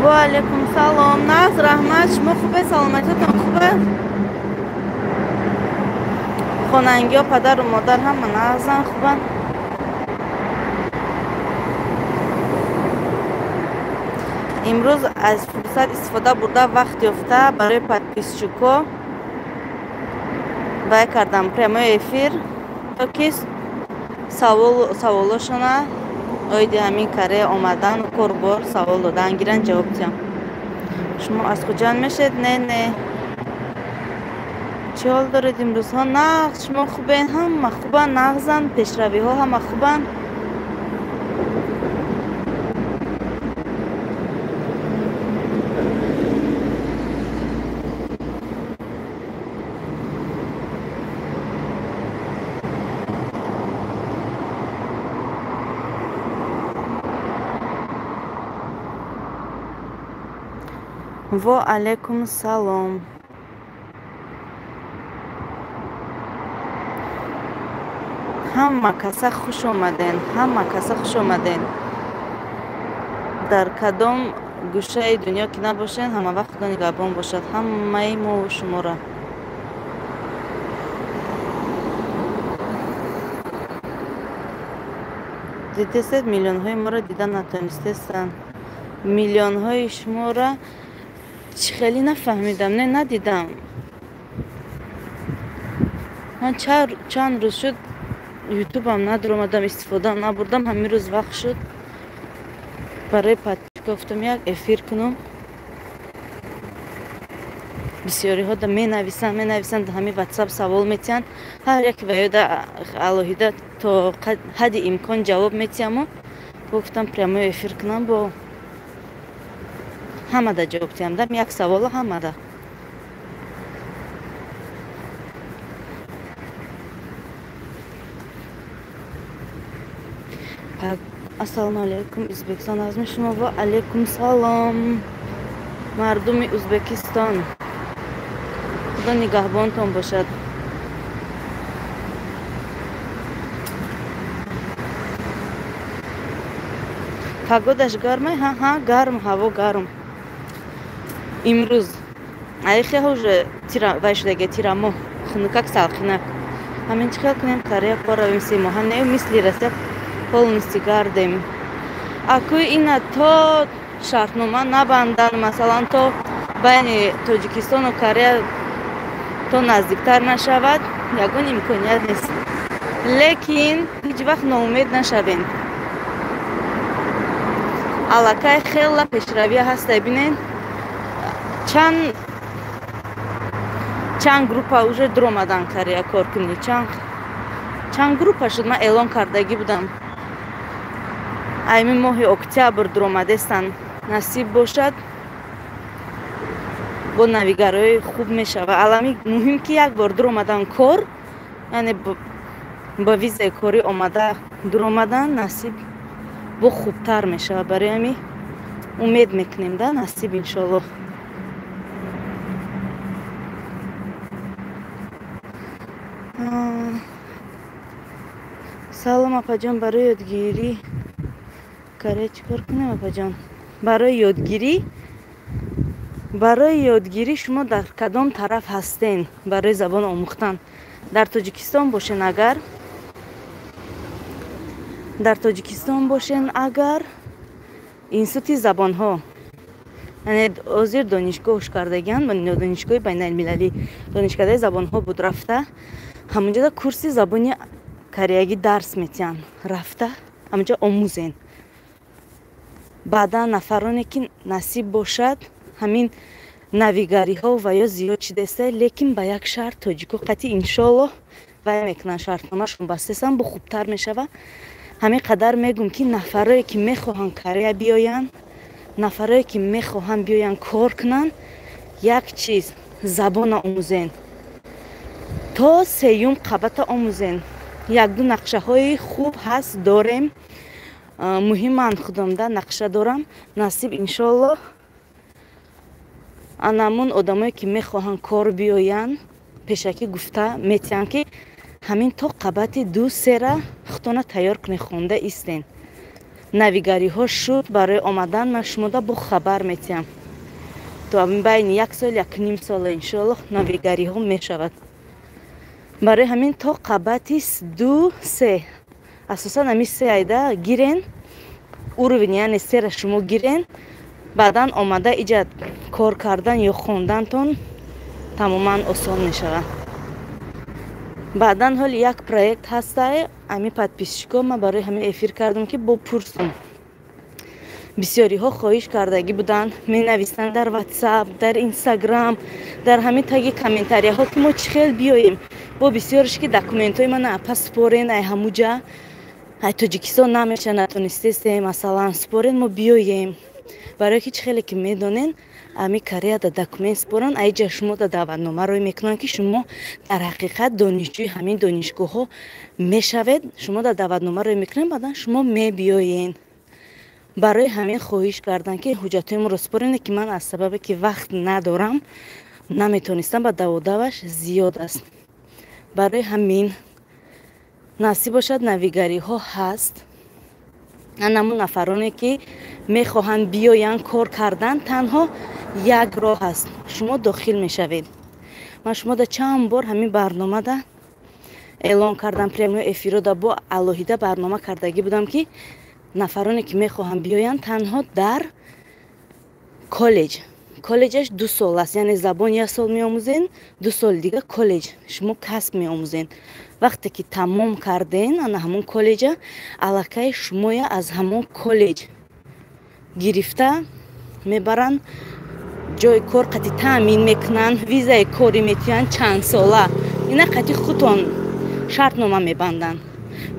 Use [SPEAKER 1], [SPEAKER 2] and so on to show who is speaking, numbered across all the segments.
[SPEAKER 1] Ва алейкум салом. Нағз, раҳмат. Шумо хубе? Саломатиятон хубе? Хонангиҳо, падару модар ҳама нағзан, хубанд? Имрӯз аз фурсат истифода бурда, вақт ёфта барои подписчикҳо вай кардам прямой эфир, то ки саволошона оиди ҳамин Корея омадан, корбор савол додан гиранд, ҷавоб диҳам. Шумо аз Хуҷанд мешед? Не, не. Чӣ ҳол доред имрӯзҳо? Нағз, шумо хубен? Ҳама хубанд, нағзанд, пешравиҳо ҳама хубанд. Во алейкум салом. Ҳама каса хуш омаден, ҳама каса хуш омаден. Дар кадом гӯшаи дунё ки набошен, ҳама вақт Худо нигаҳбон бошад ҳамаи мову шуморо. Дидесед, миллионҳои моро дида натонистестанд. Миллионҳои шуморо чӣ хеле нафаҳмидам, не, надидам. Ман чанд рӯз шуд ютубам надуромадам, истифода набурдам. Ҳамин рӯз вақт шуд барои подписчика гуфтам як эфир кунам. Бисёриҳо да менависанд, менависанд, ҳамин ватсап савол метиҳанд. Ҳар яке ва ёда алоҳида то ҳадди имкон ҷавоб метиҳаму гуфтам прямой эфир кунам, бо ҳамада ҷавоб диҳам. Дам як саволо ҳамада. Ассалому алайкум, Ӯзбекистон. Азми шумо? Ва алайкум салом, мардуми Ӯзбекистон. Худо нигаҳбонтон бошад. Погодаш гарма? Ҳа, ҳа, гарм, ҳаво гарм. Имрӯз айхе уже тира вай шудаги, тирамоҳ, хунукак, салқинак. Ҳамин чӣ хел кунем? Корея кор равем 3 моҳа, не, мисли Россия полностью гардем. Акӯи ина то шартнома набандан, масалан, то байни Тоҷикистону Корея то наздиктар нашавад, ягон имконият нест. Лекин ҳеҷ вақт ноумед нашавем. Аллакай хела пешравия ҳаста, бинен, чанд чанд группа уже дуромадан Корея кор кунӣ, чанд чанд группа шуд, ман эълон кардагӣ будам. Айми моҳи октябр дуромадестанд. Насиб бошад, бо навигарои хуб мешава. Алами муҳим ки як бор дуромадан кор, яъне ба визаи корӣ омада дуромадан, насиб бо хубтар мешава. Барои ҳами умед мекунем да, насиб, иншоаллоҳ. Салом, апаҷон, барои ёдгирӣ Корея чӣ кор кунем? Апаҷон, барои ёдгирӣ Барои ёдгирӣ шумо дар кадом тараф ҳастен? Барои забон омӯхтан дар Тоҷикистон бошен, агар дар Тоҷикистон бошен, агар институти забонҳо, яъне ҳозир донишгоҳш кардагиан, донишгоҳи байналмилалӣ, донишкадаи забонҳо буд, рафта ҳамонҷода курси забони кореягӣ дарс метиҳанд, рафта ҳамонҷо омӯзен. Баъдан нафароне ки насиб бошад, ҳамин навигариҳо ва ё зиёд чидеста, лекин ба як шарт: тоҷико қатъи иншоллоҳ вай мекунанд, шартномашон бастесан, бо хубтар мешава. Ҳамин қадар мегӯм, ки нафарое ки мехоҳанд Корея биёянд, нафарое ки мехоҳанд биёянд кор кунанд, як чиз: забона омӯзен, то сеюм қабата омӯзен. Якду нақшаҳои хуб ҳаст, дорем. Муҳим, ман худамда нақша дорам, насиб, иншоллоҳ. Анамун одамое ки мехоҳанд кор биёянд, пешакӣ гуфта метиҳанд, ки ҳамин то қабати ду сера худтона тайёр кунед, хонда истен. Навигариҳо шуд барои омадан, ман шумода бо хабар метиҳам. То байни як сол, якним сола, иншоаллоҳ, навигариҳо мешавад. Барои ҳамин то қабати ду се, асосан ҳамин се айда гирен уровень, яъне сера шумо гирен, баъдан омада иҷа кор кардан ё хондантон тамоман осон мешавад. Баъдан ҳоли як проект ҳастай. Ами подписчико, ман барои ҳамин эфир кардам, ки бо пурсум. Бисёриҳо хоҳиш кардагӣ буданд, менависанд дар Ватсап, дар Инстаграм, дар ҳамин таги комментарияҳо, ки мо чӣ хел биёем. Бо бисёрш ки документҳои мана апа спорен, ай ҳамуҷа, ай Тоҷикистон намеша, натонистесем, масалан, спорен, мо биёем. Барое ки чӣ хеле ки медонен, ами Кореяда документ споран, айҷа шумо да даъватнома рӯй мекунанд, ки шумо дар ҳақиқат донишҷӯи ҳамин донишгоҳҳо мешавед. Шумо да даъватнома рӯй мекунанд, баъдан шумо мебиёен. Барои ҳамин хоҳиш карданд, ки ҳуҷҷатҳои моро спорене, ки ман аз сабабе ки вақт надорам, наметонистам, ба даводаваш зиёд аст. Барои ҳамин насиб бошад, навигариҳо ҳаст. Анамун нафароне ки мехоҳанд биёянд кор кардан, танҳо як роҳ аст: шумо дохил мешавед. Ман шумода чанд бор ҳамин барномада эълон кардам, прямой эфирода бо алоҳида барнома кардагӣ будам, ки нафароне ки мехоҳанд биёянд, танҳо дар коллеҷ. Коллеҷаш 2 сол аст, яъне забон як сол меомӯзен, 2 соли дига коллеҷ, шумо касб меомӯзен. Вақте ки тамом карден ана ҳамон коллеҷа, аллакай шумоя аз ҳамон коллеҷ гирифта мебаранд, ҷои кор қати таъмин мекунанд, визаи корӣ метиҳанд чандсола. Ина қати худтон шартнома мебанданд.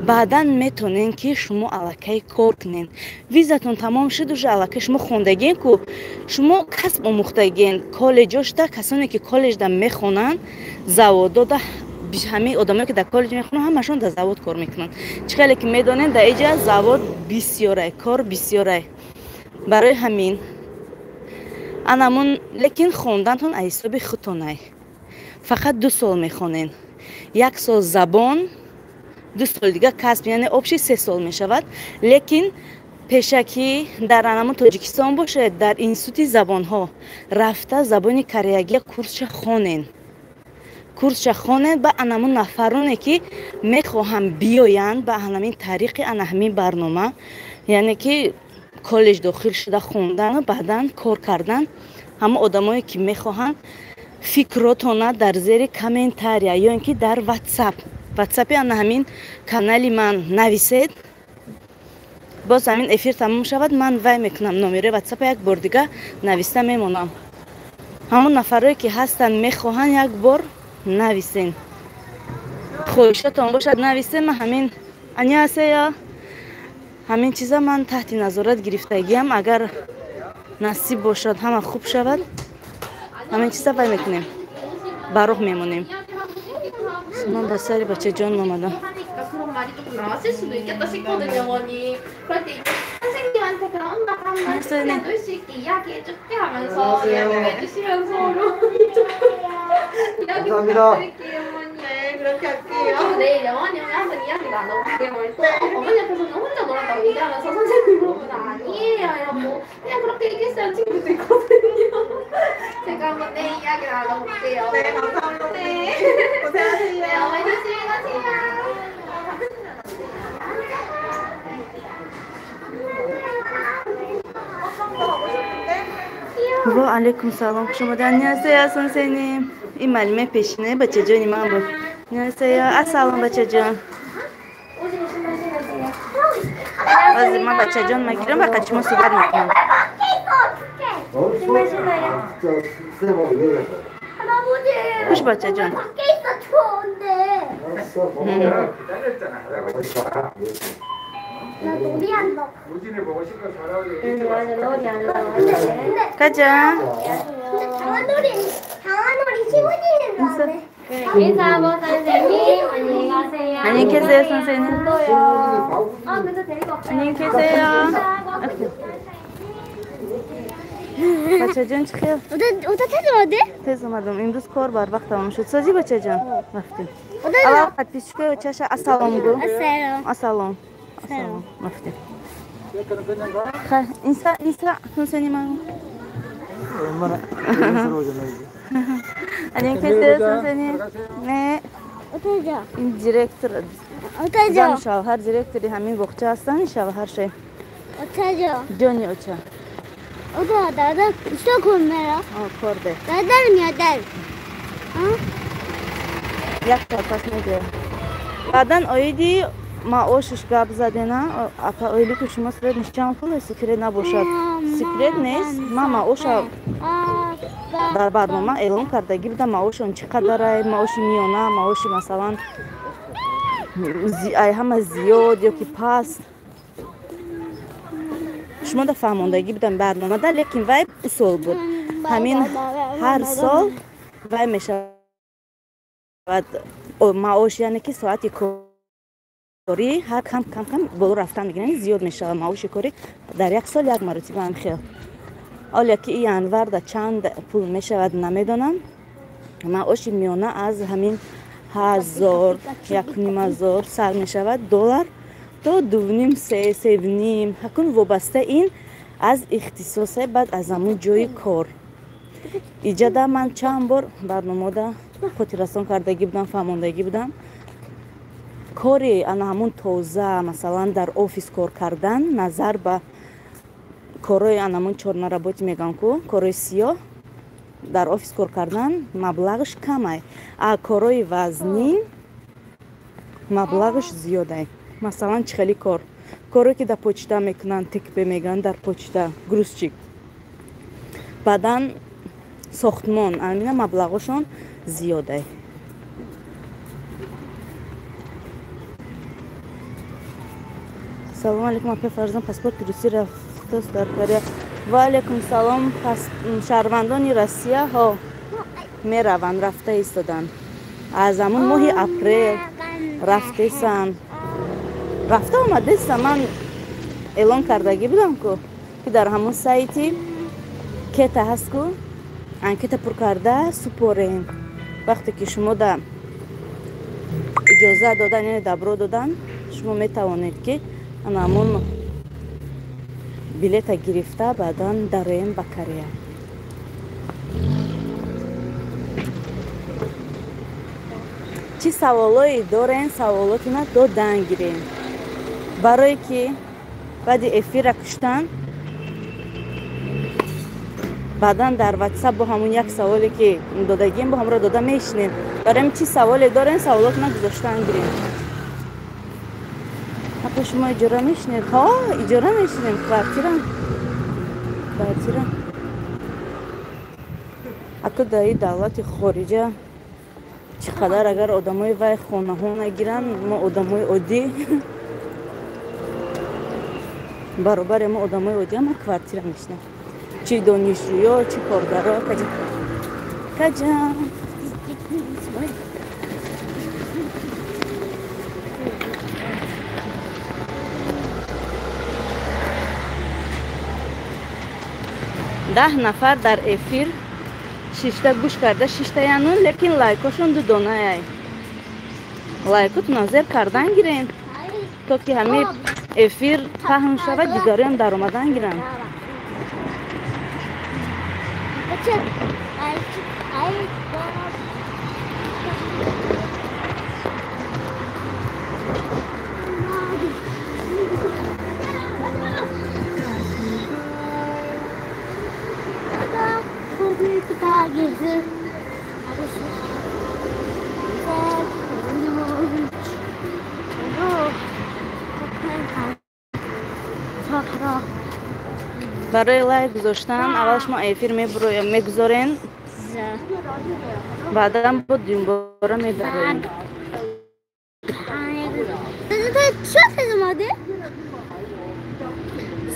[SPEAKER 1] Баъдан метонен, ки шумо аллакай кор кунен. Визатон тамом шуд, уже аллакай шумо хондагиен ку, шумо касб омӯхтагиен коллеҷошда. Касоне ки коллеҷда мехонанд, заводода, ҳамаи одамое ки дар коллеҷ мехонанд, ҳамашон дар завод кор мекунанд. Чӣ хеле ки медонед, дар иҷа завод бисёрай, кор бисёрай. Барои ҳамин анамун, лекин хондантон аз ҳисоби худтонай. Фақат 2 сол мехонен: як сол забон, 2 соли дига касб, яъне общий 3 сол мешавад. Лекин пешакӣ дар анамун Тоҷикистон бошед, дар институти забонҳо рафта забони кореягия курсша хонен, курсша хонед. Ба анамун нафароне ки мехоҳанд биёянд ба ҳамин тариқи ана ҳамин барнома, яъне ки коллеҷ дохил шуда хондану баъдан кор кардан, ҳама одамое ки мехоҳанд, фикротона дар зери комментария ё ин ки дар ватсапи ана ҳамин канали ман нависед. Боз ҳамин эфир тамом шавад, ман вай мекунам, номерои ватсапа як бор дига нависта мемонам. Ҳамон нафарое ки ҳастанд, мехоҳанд, як бор нависен, хоҳишотон бошад, нависен. Ман ҳамин 안녕하세요, ҳамин чиза ман таҳти назорат гирифтагиам. Агар насиб бошад, ҳама хуб шавад, ҳамин чиза вай мекунем, ба роҳ мемонем. Ман ба сари бачаҷон омадам.
[SPEAKER 2] 그런 말이 조금 나왔을 수도 있겠다 싶거든요, 어머니. 그럴 때 선생님한테 그럼 엄마가 한번 그냥 놀수 있게 이야기해줄게 하면서 이야기해주시면서 이야기 부탁드릴게요, 어머니. 네, 그럼
[SPEAKER 3] 그렇게 할게요.
[SPEAKER 2] 저도 내일 영원이 형이 한번 이야기 나눠볼게요. 네. 어머니 앞에서는 혼자 놀았다고 얘기하면서 선생님 물어보면 아니에요 이러고 그냥 그렇게 얘기했어요 친구도 있거든요. 제가 한번 내일 이야기 나눠볼게요.
[SPEAKER 3] 네, 감사합니다.
[SPEAKER 2] 네.
[SPEAKER 3] 고생하세요.
[SPEAKER 2] 네, 어머니 조심히 가세요.
[SPEAKER 1] Ва алейкум салом. Хуш омадед. 안녕하세요, 선생님. ин маълимаи пешина бачаҷони ман буд. 안녕하세요. Ассалом, бачаҷон. Ҳозир ман бачаҷон мегирам ва қачи мо суҳбат мекунам. Хуш бачаҷон. 가자.
[SPEAKER 2] 인사하고 선생님 안녕히 가세요.
[SPEAKER 1] 안녕히 계세요 선생님.
[SPEAKER 2] 아 근데 데리고 왔어요.
[SPEAKER 1] 안녕히 계세요. бачаҷон чӣ хел?
[SPEAKER 4] Ода тез омадӣ?
[SPEAKER 1] Тез омадам. Имрӯз кор барвақт тамом шуд. Созӣ бачаҷон? Рафтем. Аввал подписчикои чаша ассалом гӯ.
[SPEAKER 4] Ассалом.
[SPEAKER 1] Ассалом. Ассалом. Рафтем. инса инса 선생님. 안녕히 계세요, 선생님. 네. ин директор зану шавҳар директори ҳамин боғча ҳастанд, шавҳарше. Ҷони оча. Кор де. Як пас мегӯям. Баъдан оиди маошиш гап задена, апа оилики шумо средниш чанд пул секрет набошад. Секрет нест, ман маоша дар барнома эълон кардагӣ будам, маошон чӣ қадарай, маоши миёна, маоши масалан ай ҳама зиёд ё ки паст. Шумо да фаҳмондагӣ будам барномада, лекин вай усол буд. Ҳамин ҳар сол вай мешавад маош, яъне ки соати корӣ ҳар кам кам кам боло рафтан мегирад, зиёд мешавад маоши корӣ дар як сол як маротиба ҳам хел. Оле ки январда чанд пул мешавад намедонам. Маоши миёна аз ҳамин 1000, 1500 сар мешавад доллар то 2,5, 3, 3,5. Ҳакун вобаста ин аз ихтисосе, баъд аз ҳамун ҷои кор. Иҷада ман чанд бор барномада хотиррасон кардагӣ будам, фаҳмондагӣ будам. Кори ана ҳамун тоза, масалан дар офис кор кардан назар ба корҳои анамун чорна работи мегӯям ку, корҳои сиёҳ дар офис кор кардан маблағш камай, а корҳои вазнин маблағш зиёдай. Масалан чӣ хели кор? Корҳое ки дар почта мекунанд, текпе мегӯянд дар почта, грузчик. Баъдан сохтмон, амина маблағошон зиёдай. Салом алейкум, апа Фарзон, паспорти Русия рафтааст дар Корея. Ва алейкум салом, шаҳрвандони Россия ҳо мераванд, рафта истоданд. Аз ҳамун моҳи апрел рафтесанд. Рафта омадеста, ман эълон кардагӣ будам ку, ки дар ҳамун сайти кета ҳаст ку, анкета пур карда супорем. Вақте ки шумо да иҷоза додан, яъне добро додан, шумо метавонед ки ана ҳамун билета гирифта баъдан дароем ба Корея. Чӣ саволое дорен, саволотона додан гирем. Барое ки баъди эфира куштан, баъдан дар ватсап бо ҳамун як саволе ки додагием, бо ҳамро дода мешинем. Барои чӣ саволе дорен, саволотона гузоштан гирем. Апа шумо иҷора мешинед? Ҳо, иҷора мешинем, квартира. Квартира. Ака дар ин давлати хориҷа чӣ қадар агар одамои вай хонаҳо нагиранд, мо одамои оддӣ баробари мо одамои оддӣ ҳама квартира мешинем. Чӣ донишҷӯё, чӣ коргаро, каҷа. Каҷа. Даҳ нафар дар эфир шишта гӯш карда шиштаянун, лекин лайкошон дудонаяй. Лайкотона зер кардан гирен, то ки ҳамин эфир паҳн шавад, дигароям даромадан гиранд. Барои лайк гузоштан аввал шумо эфир мегузорен, баъдан бо дуюмбора медароем.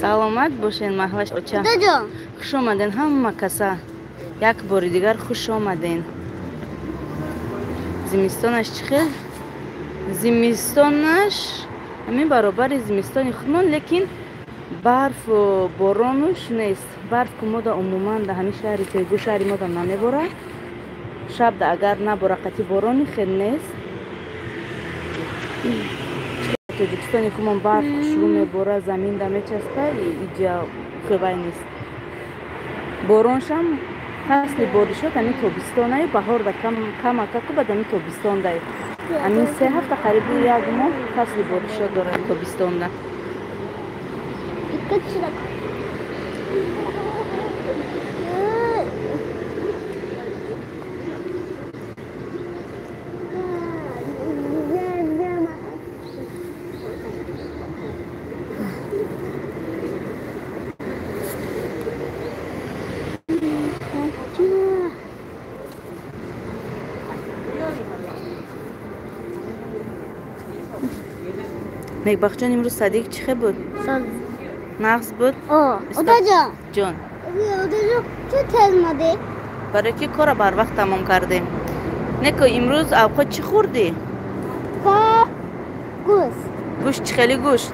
[SPEAKER 1] Саломат бошен, Маҳваш оча. Хуш омаден ҳама каса. Як бори дигар хуш омаден. Зимистонаш чӣ хел? Зимистонаш ҳамин баробари зимистони худмон, лекин барфу боронуш нест. Барф ку мода умуман да ҳамин шаҳри Тегу, шаҳри мода намебора. Шабда агар набора қати борони хел нест. Тоҷикистони худмон барф хушрӯ мебора, замин да мечаспа, иҷа хелвай нест. Бороншам фасли боришот ҳамин тобистонаю, баҳорда камакаку баъд ҳамин тобистондай. Ҳамин 3 ҳафта қариби як моҳ фасли боришот дорад тобистонда. Некбахтҷон, имрӯз садик чӣ хел буд? Нағз буд?
[SPEAKER 3] Одаҷон.
[SPEAKER 1] Ҷон.
[SPEAKER 3] Одаҷон, чӣ тез омадӣ?
[SPEAKER 1] Барои ки корро барвақт тамом кардем. Неко, имрӯз авқот чӣ хӯрдӣ?
[SPEAKER 3] Гӯшт.
[SPEAKER 1] Гӯшт чӣ хели гӯшт?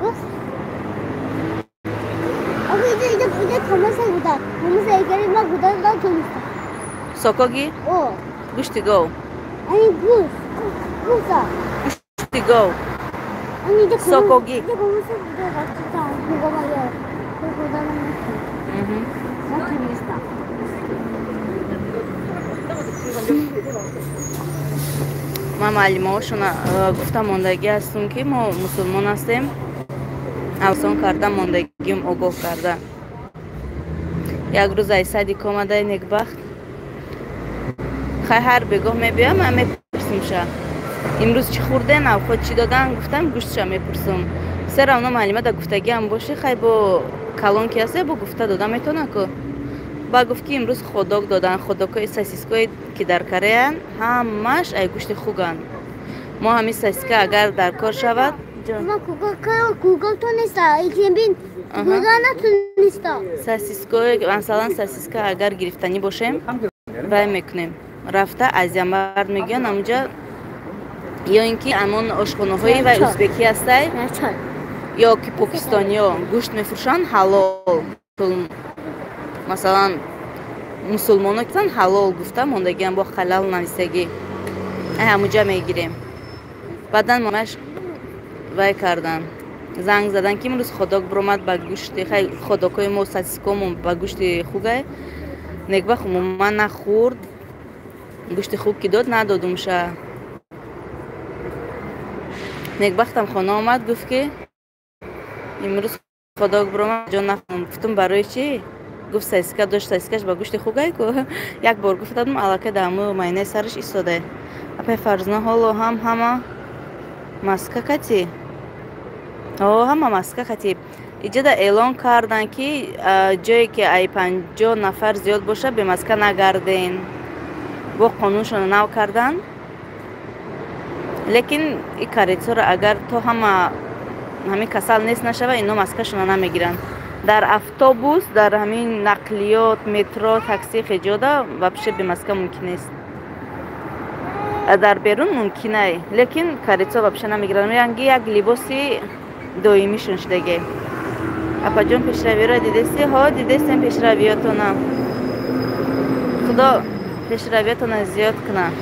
[SPEAKER 3] Гӯшт.
[SPEAKER 1] Сокоги? Гӯшти гов. Гӯшти гов. Сокоги. Ман маълимаҳошона гуфта мондагӣ ҳастум, ки мо мусулмон ҳастем. Авсон карда мондагиум огоҳ карда. Як рӯз ай садик омадаи некбахт. Хай ҳар бегоҳ мебиям, ман мепурсимша. Имрӯз чӣ хӯрден, авқот чӣ додан, гуфтам гӯштша мепурсум. Все равно маълима да гуфтагиам боши, хай бо калон ки ҳаст, бо гуфта дода метавона ку. Ба гуфт ки имрӯз ходок додан, ходокҳои сосиское ки дар Кореян, ҳамааш ай гӯшти хуганд. Мо ҳамин сосиска агар дар кор шавад, сосиское, масалан сосиска агар гирифтанӣ бошем, вай мекунем. Рафта Азиямард мегӯянд, амҷа ё ин ки амон ошхонаҳои вай узбекӣ ҳастай, ё ки покистониё гӯшт мефурӯшанд ҳалол. Масалан мусулмоно кисан ҳалол гуфта мондагиам бо халал нависагӣ. Ай ҳамуҷа мегирем. Баъдан мамаш вай кардан. Занг задан ки имрӯз ходок биромад ба гӯшти, хай ходокҳои мо сосискомон ба гӯшти хугай. Некбахт умуман нахӯрд. Гӯшти хуг ки дод надодумша. Некбахтам хона омад, гуфт ки имрӯз ходок биромад, ҷон нахӯрдам. Гуфтум барои чӣ? Гуфт сосиска дошт, сосискаш ба гӯшти хугай ку. Як бор гуфтадум, аллакай дар ҳаму майнаи сараш истода. Апай Фарзона ҳоло ҳам ҳама маска кати. О, ҳама маска кати. Иҷода эълон кардан ки ҷое ки ай 50 нафар зиёд боша, бе маска нагарден. Бо қонуншона нав кардан. Лекин и корейцҳоро агар то ҳама ҳамин касал нест нашава, ино маскашона намегиранд. Дар автобус, дар ҳамин нақлиёт, метро, такси хеҷода вообще бе маска мумкин нест. Дар берун мумкинай, лекин корейцҳо вообще намегиранд. Мегӯянд як либоси доимишон шудаге. Апаҷон, пешравиро дидеси? Ҳо, дидесем пешравиётона. Худо пешравиётона зиёд кунад.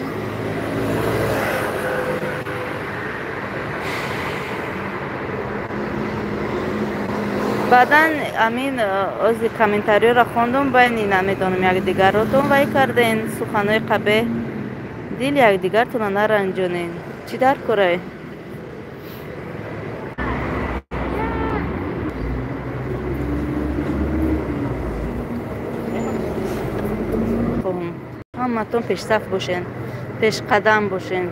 [SPEAKER 1] Баъдан амин ози комментариёро хондум, байни намедонам якдигаротон вай карден, суханҳои қабеҳ. Дили якдигартона наранҷонен. Чӣ дар корай? Ҳаматон пешсаф бошен, пешқадам бошен.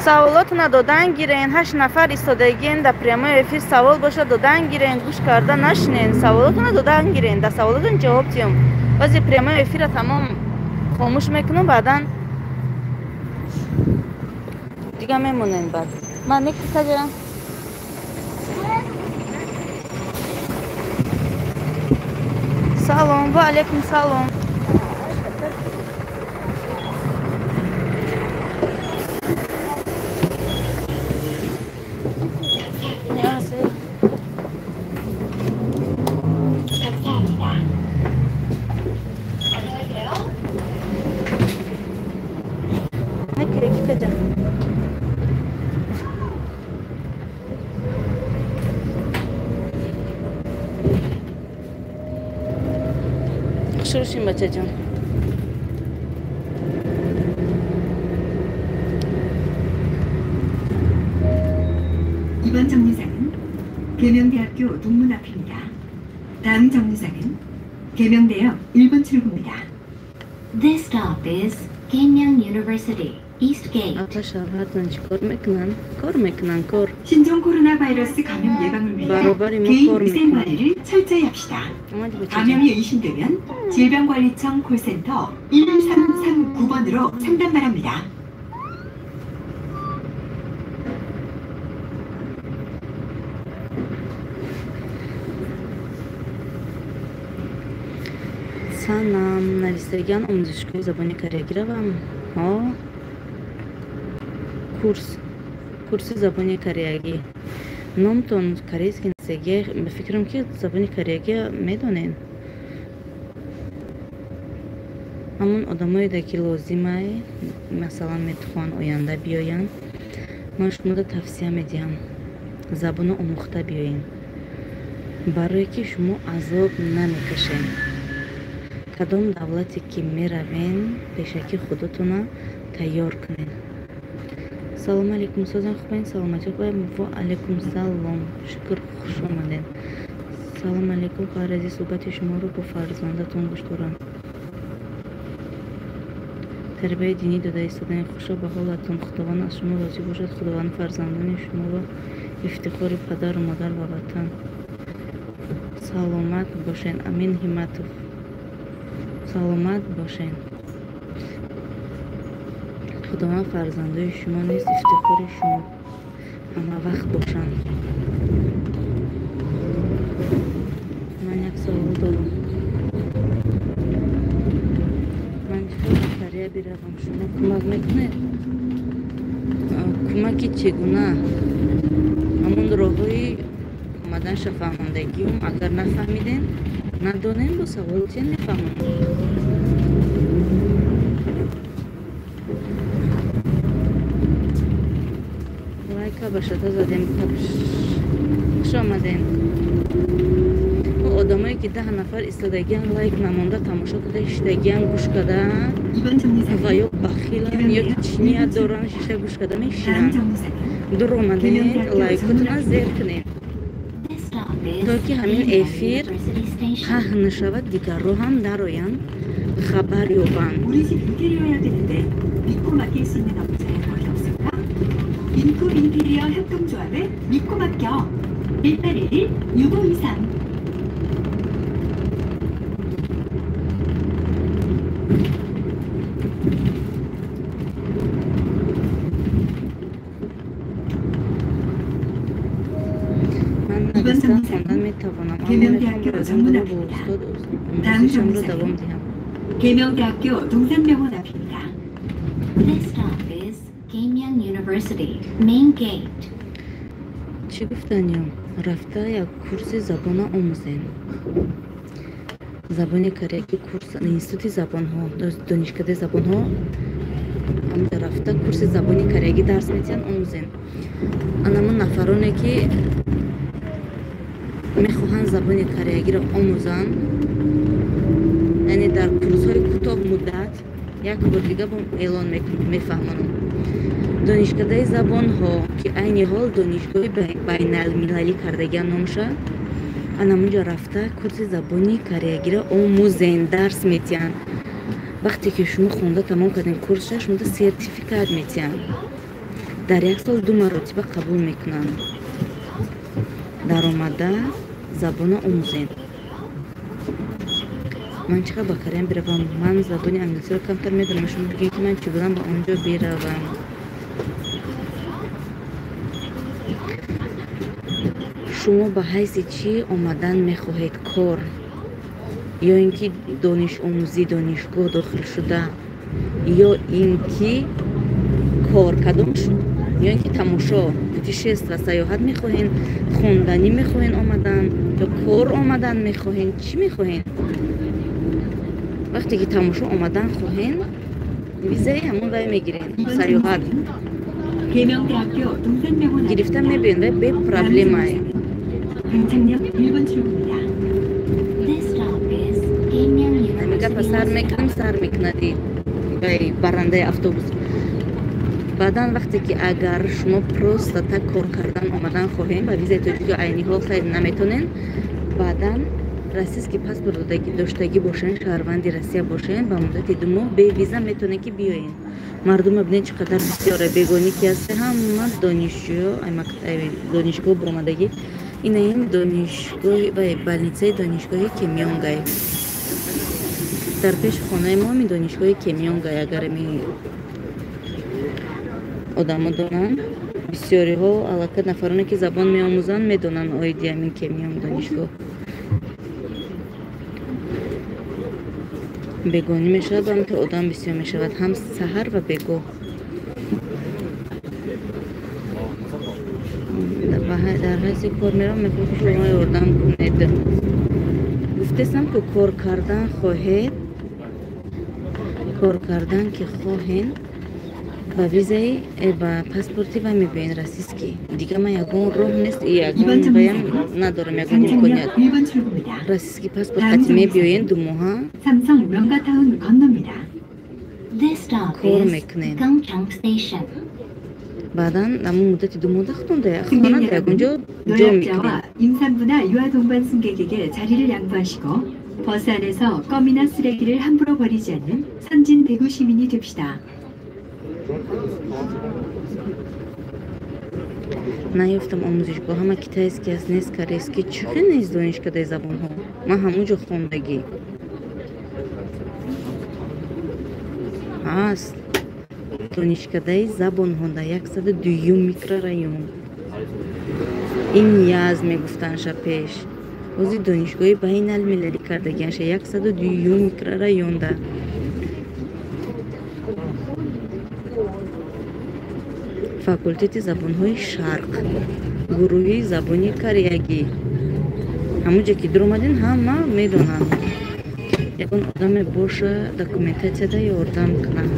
[SPEAKER 1] Саволотона додан гирен. 8 нафар истодагиен дар прямой эфир. Савол боша додан гирен, гӯш карда нашинен. Саволотона додан гирен, дар саволотон ҷавоб диҳам. Баъзе прямой эфира тамом хомӯш мекунам, баъдан дига мемонен. Баъд ман некисаҷа. Салом, ва алейкум салом. Шурӯшим бачаҷон.
[SPEAKER 4] 이번 정류장은 계명대학교 동문 앞입니다. 다음 정류장은 계명대역 1번 출구입니다.
[SPEAKER 5] This stop is Keimyung University, East Gate.
[SPEAKER 1] Апа шавҳартон чӣ кор мекунанд? Кор мекунанд, кор.
[SPEAKER 4] 신종 코로나 바이러스 감염 예방을 위해
[SPEAKER 1] 바로바로
[SPEAKER 4] 개인
[SPEAKER 1] 뭐
[SPEAKER 4] 위생 관리를 철저히 합시다.
[SPEAKER 1] омадӣ бачаҷон.
[SPEAKER 4] 감염이 의심되면 질병관리청 콜센터 1339번으로 상담 바랍니다.
[SPEAKER 1] Санам нависагиан омӯзишгоҳи забони кореягӣ равам. Ҳо, курси забони кореягӣ. Номтон корейски нависагӣ, ба фикрам ки забони кореягӣ медонен. Ҳамон одамоеда ки лозимай, масалан метухоҳанд оянда биёянд, ман шумода тавсия медиҳам забоно омӯхта биёен, барое ки шумо азоб намекашед. Кадом давлате ки меравен, пешакӣ худотона тайёр кунед. Салом алейкум, созан хубен, саломатӣ хубен. Ва алейкум салом, шукр, хуш омадед. Салом алейкум, хоҳар азиз, суҳбати шуморо бо фарзандатон гӯш дорам. Тарбияи динӣ дода истодани хушо ба ҳолатон. Худованд аз шумо розӣ бошад. Худованд фарзандони шуморо ифтихори падару модар ва ватан. Саломат бошед. Амин Ҳиматов. Саломат бошед. Худованд фарзандои шумо низ ифтихори шумо ҳама вақт бошанд. Ман як савол дорам. Ман чӣ хел ба Корея биравам? Шумо кӯмак мекунед? Кӯмаки чӣ гуна? Ҳамон роҳҳои омаданша фаҳмондагиум. Агар нафаҳмидем, надонем, бо саволотен мефаҳмам. Лайка ба шата задем. Хуш омадем. Одамое ки 10 нафар истодагиан, лайк намонда тамошо карда шиштагиан, гӯш кардаанд
[SPEAKER 4] 이번 정류장은
[SPEAKER 1] ва ё бахиланд ё ки чӣ ният доранд, шишта гӯш карда
[SPEAKER 4] 다음
[SPEAKER 1] мешинанд.
[SPEAKER 4] 정류장은
[SPEAKER 1] Дур омадем, лайкотона зер кунем,
[SPEAKER 5] This stop is
[SPEAKER 1] то ки ҳамин
[SPEAKER 5] Keimyung
[SPEAKER 1] эфир
[SPEAKER 5] University Station.
[SPEAKER 1] паҳн нашавад, дигарро ҳам дароянд, хабар ёбанд.
[SPEAKER 4] 우리 집 인테리어해야 되는데 믿고 맡길 수 있는 업체 어디 없을까? 인프 인테리어 협동조합을 믿고 맡겨. 1811-6523.
[SPEAKER 1] Ман
[SPEAKER 4] 이번
[SPEAKER 1] нагуфтан
[SPEAKER 4] 정류장은
[SPEAKER 1] хондан метавонам, аммо
[SPEAKER 4] 계명대학교
[SPEAKER 1] мехоҳам
[SPEAKER 4] 정문
[SPEAKER 1] бо
[SPEAKER 4] 앞입니다.
[SPEAKER 1] устод
[SPEAKER 4] 다음
[SPEAKER 1] омӯзишамро
[SPEAKER 4] 정류장은
[SPEAKER 1] давом диҳам.
[SPEAKER 4] 계명대학교 동산병원 앞입니다.
[SPEAKER 5] This stop is Keimyung University Main Gate.
[SPEAKER 1] Чӣ гуфтанё? Рафта як курси забона омӯзем, забони кореягӣ, курс институти забонҳо, донишкадаи забонҳо. Ҳамҷа рафта курси забони кореягӣ дарс метиҳанд, омӯзем. Анамон нафароне, ки мехоҳанд забони кореягиро омӯзанд, яъне дар курсҳои кӯтоҳ муддат, як бор дига бо эълон мекунам, мефаҳмонам. Донишкадаи забонҳо, ки айни ҳол донишгоҳи байналмилалӣ кардагиам номша, анамунҷо рафта курси забони кореягиро омӯзен, дарс метиҳанд. Вақте ки шумо хонда тамом кардем курсша, шумода сертификат метиҳанд. Дар як сол ду маротиба қабул мекунанд. Даромада забона омӯзем. Ман чӣ қадр ба Кореям биравам? Ман забони англисиро камтар медонам. Шумо бигӯед, ки ман чӣ гуна ба он ҷо биравам. Шумо ба ҳайси чӣ омадан мехоҳед? Кор ё ин ки донишомӯзӣ, донишгоҳ дохил шуда, ё ин ки кор, кадом? Ё ин ки тамошо, путешество, саёҳат мехоҳен, хонданӣ мехоҳен омадан ё кор омадан мехоҳен? Чӣ мехоҳен? Вақте ки тамошо омадан хоҳен, визаи ҳамон вай мегирен,
[SPEAKER 4] 이번
[SPEAKER 1] саёҳат
[SPEAKER 4] 정류장은 계명대학교 동산병원
[SPEAKER 1] гирифта
[SPEAKER 4] 앞입니다.
[SPEAKER 1] мебиен, вай
[SPEAKER 4] 다음
[SPEAKER 1] бепроблемае.
[SPEAKER 4] 정류장은 강창역 1번 출구입니다.
[SPEAKER 5] This stop is Keimyung
[SPEAKER 1] Ҳамин гапа
[SPEAKER 5] University
[SPEAKER 1] сар
[SPEAKER 5] Hospital.
[SPEAKER 1] мекунам, сар мекунади вай барандаи автобус. Баъдан вақте ки агар шумо просто так кор кардан омадан хоҳем, ба визаи тоҷикӣ айни ҳол хайр наметонен. Баъдан российский паспорт доштагӣ бошен, шаҳрванди Россия бошен, ба муддати 2 моҳ бе виза метонен, ки биёен. Мардума бинед, чӣ қадар бисёре, бегонӣ ки ҳаста, ҳама донишҷӯ, донишгоҳ баромадагӣ. Ина ин донишгоҳи вай, больницаи донишгоҳи Кемёнгай дар пеши хонаи мо, ҳамин донишгоҳи Кемёнгай. Агар ами одамо донанд, бисёриҳо аллакай нафароне, ки забон меомӯзанд, медонанд оиди ҳамин Кемёнг донишгоҳ. Бегонӣ мешавад, ҳам ки одам бисёр мешавад, ҳам саҳар ва бегоҳ. Дар ҳайси кор меравам, мехоҳам, ки шумо ёрдам кунед. Гуфтесам, ки кор кардан хоҳед, кор кардан ки хоҳен, ба визаи ба паспорти вай мебиёен, российский. Дига ман ягон роҳ нест, ягон
[SPEAKER 4] 이번
[SPEAKER 1] ваям
[SPEAKER 4] 정류장은
[SPEAKER 1] надорам, ягон имконият.
[SPEAKER 4] 강창역 1번 출구입니다.
[SPEAKER 1] Российский паспорт
[SPEAKER 4] 다음
[SPEAKER 1] қати мебиёен
[SPEAKER 4] 정류장은
[SPEAKER 1] 2 моҳа
[SPEAKER 4] 삼성 명가타운 건너입니다.
[SPEAKER 5] This stop
[SPEAKER 1] кор
[SPEAKER 5] is
[SPEAKER 1] мекунем.
[SPEAKER 5] Gangchang Station.
[SPEAKER 1] Баъдан ҳамон муддати 2 моҳа худтон
[SPEAKER 4] 승객
[SPEAKER 1] хона дар ягон
[SPEAKER 4] 여러분,
[SPEAKER 1] ҷо ҷо мекунем.
[SPEAKER 4] 노약자와 임산부나 유아 동반 승객에게 자리를 양보하시고 버스 안에서 껌이나 쓰레기를 함부로 버리지 않는 선진 대구 시민이 됩시다.
[SPEAKER 1] Наёфтам омӯзишгоҳ, ҳама китайский аст, нест корейский. Чӣ хел нест донишкадаи забонҳо? Ман ҳамон ҷо хондагӣ. Ҳаст донишкадаи забонҳо дар 102-юм микрорайон. Ин Язд мегуфтанша пеш, ҳозир донишгоҳи байналмилалӣ кардагианша, 102-юм микрорайонда. Факултети забонҳои шарқ, гурӯҳи забони кореягӣ. Ҳамон ҷо ки дуромадин, ҳама медонанд. Ягон одаме боша, документатсияда ёрдам кунад.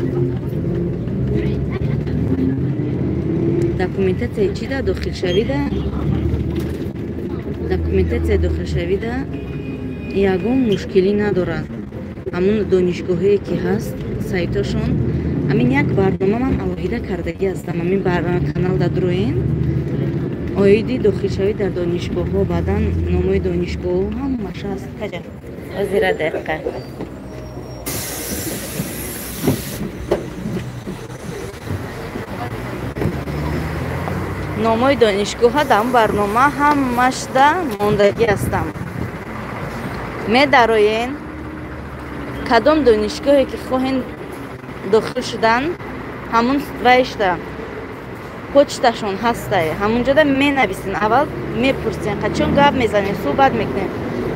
[SPEAKER 1] Документатсияи чӣ да дохилшавида? Документатсияи дохилшавида ягон мушкилӣ надорад. Ҳамон донишгоҳое ки ҳаст, сайтошон, ҳамин як барнома ман алоҳида кардагӣ ҳастам. Ҳамин каналда дуроен, оиди дохилшавӣ дар донишгоҳҳо, баъдан номои донишгоҳҳо ҳамааш ҳаст. Озира дақиқа. Номҳои донишгоҳа дар барнома ҳамашда мондагӣ ҳастам. Медароен, кадом донишгоҳе ки хоҳен дохил шудан, ҳамун вайшда почташон ҳастай, ҳамунҷода менависен, аввал мепурсен, қачон гап мезанем, суҳбат мекунем,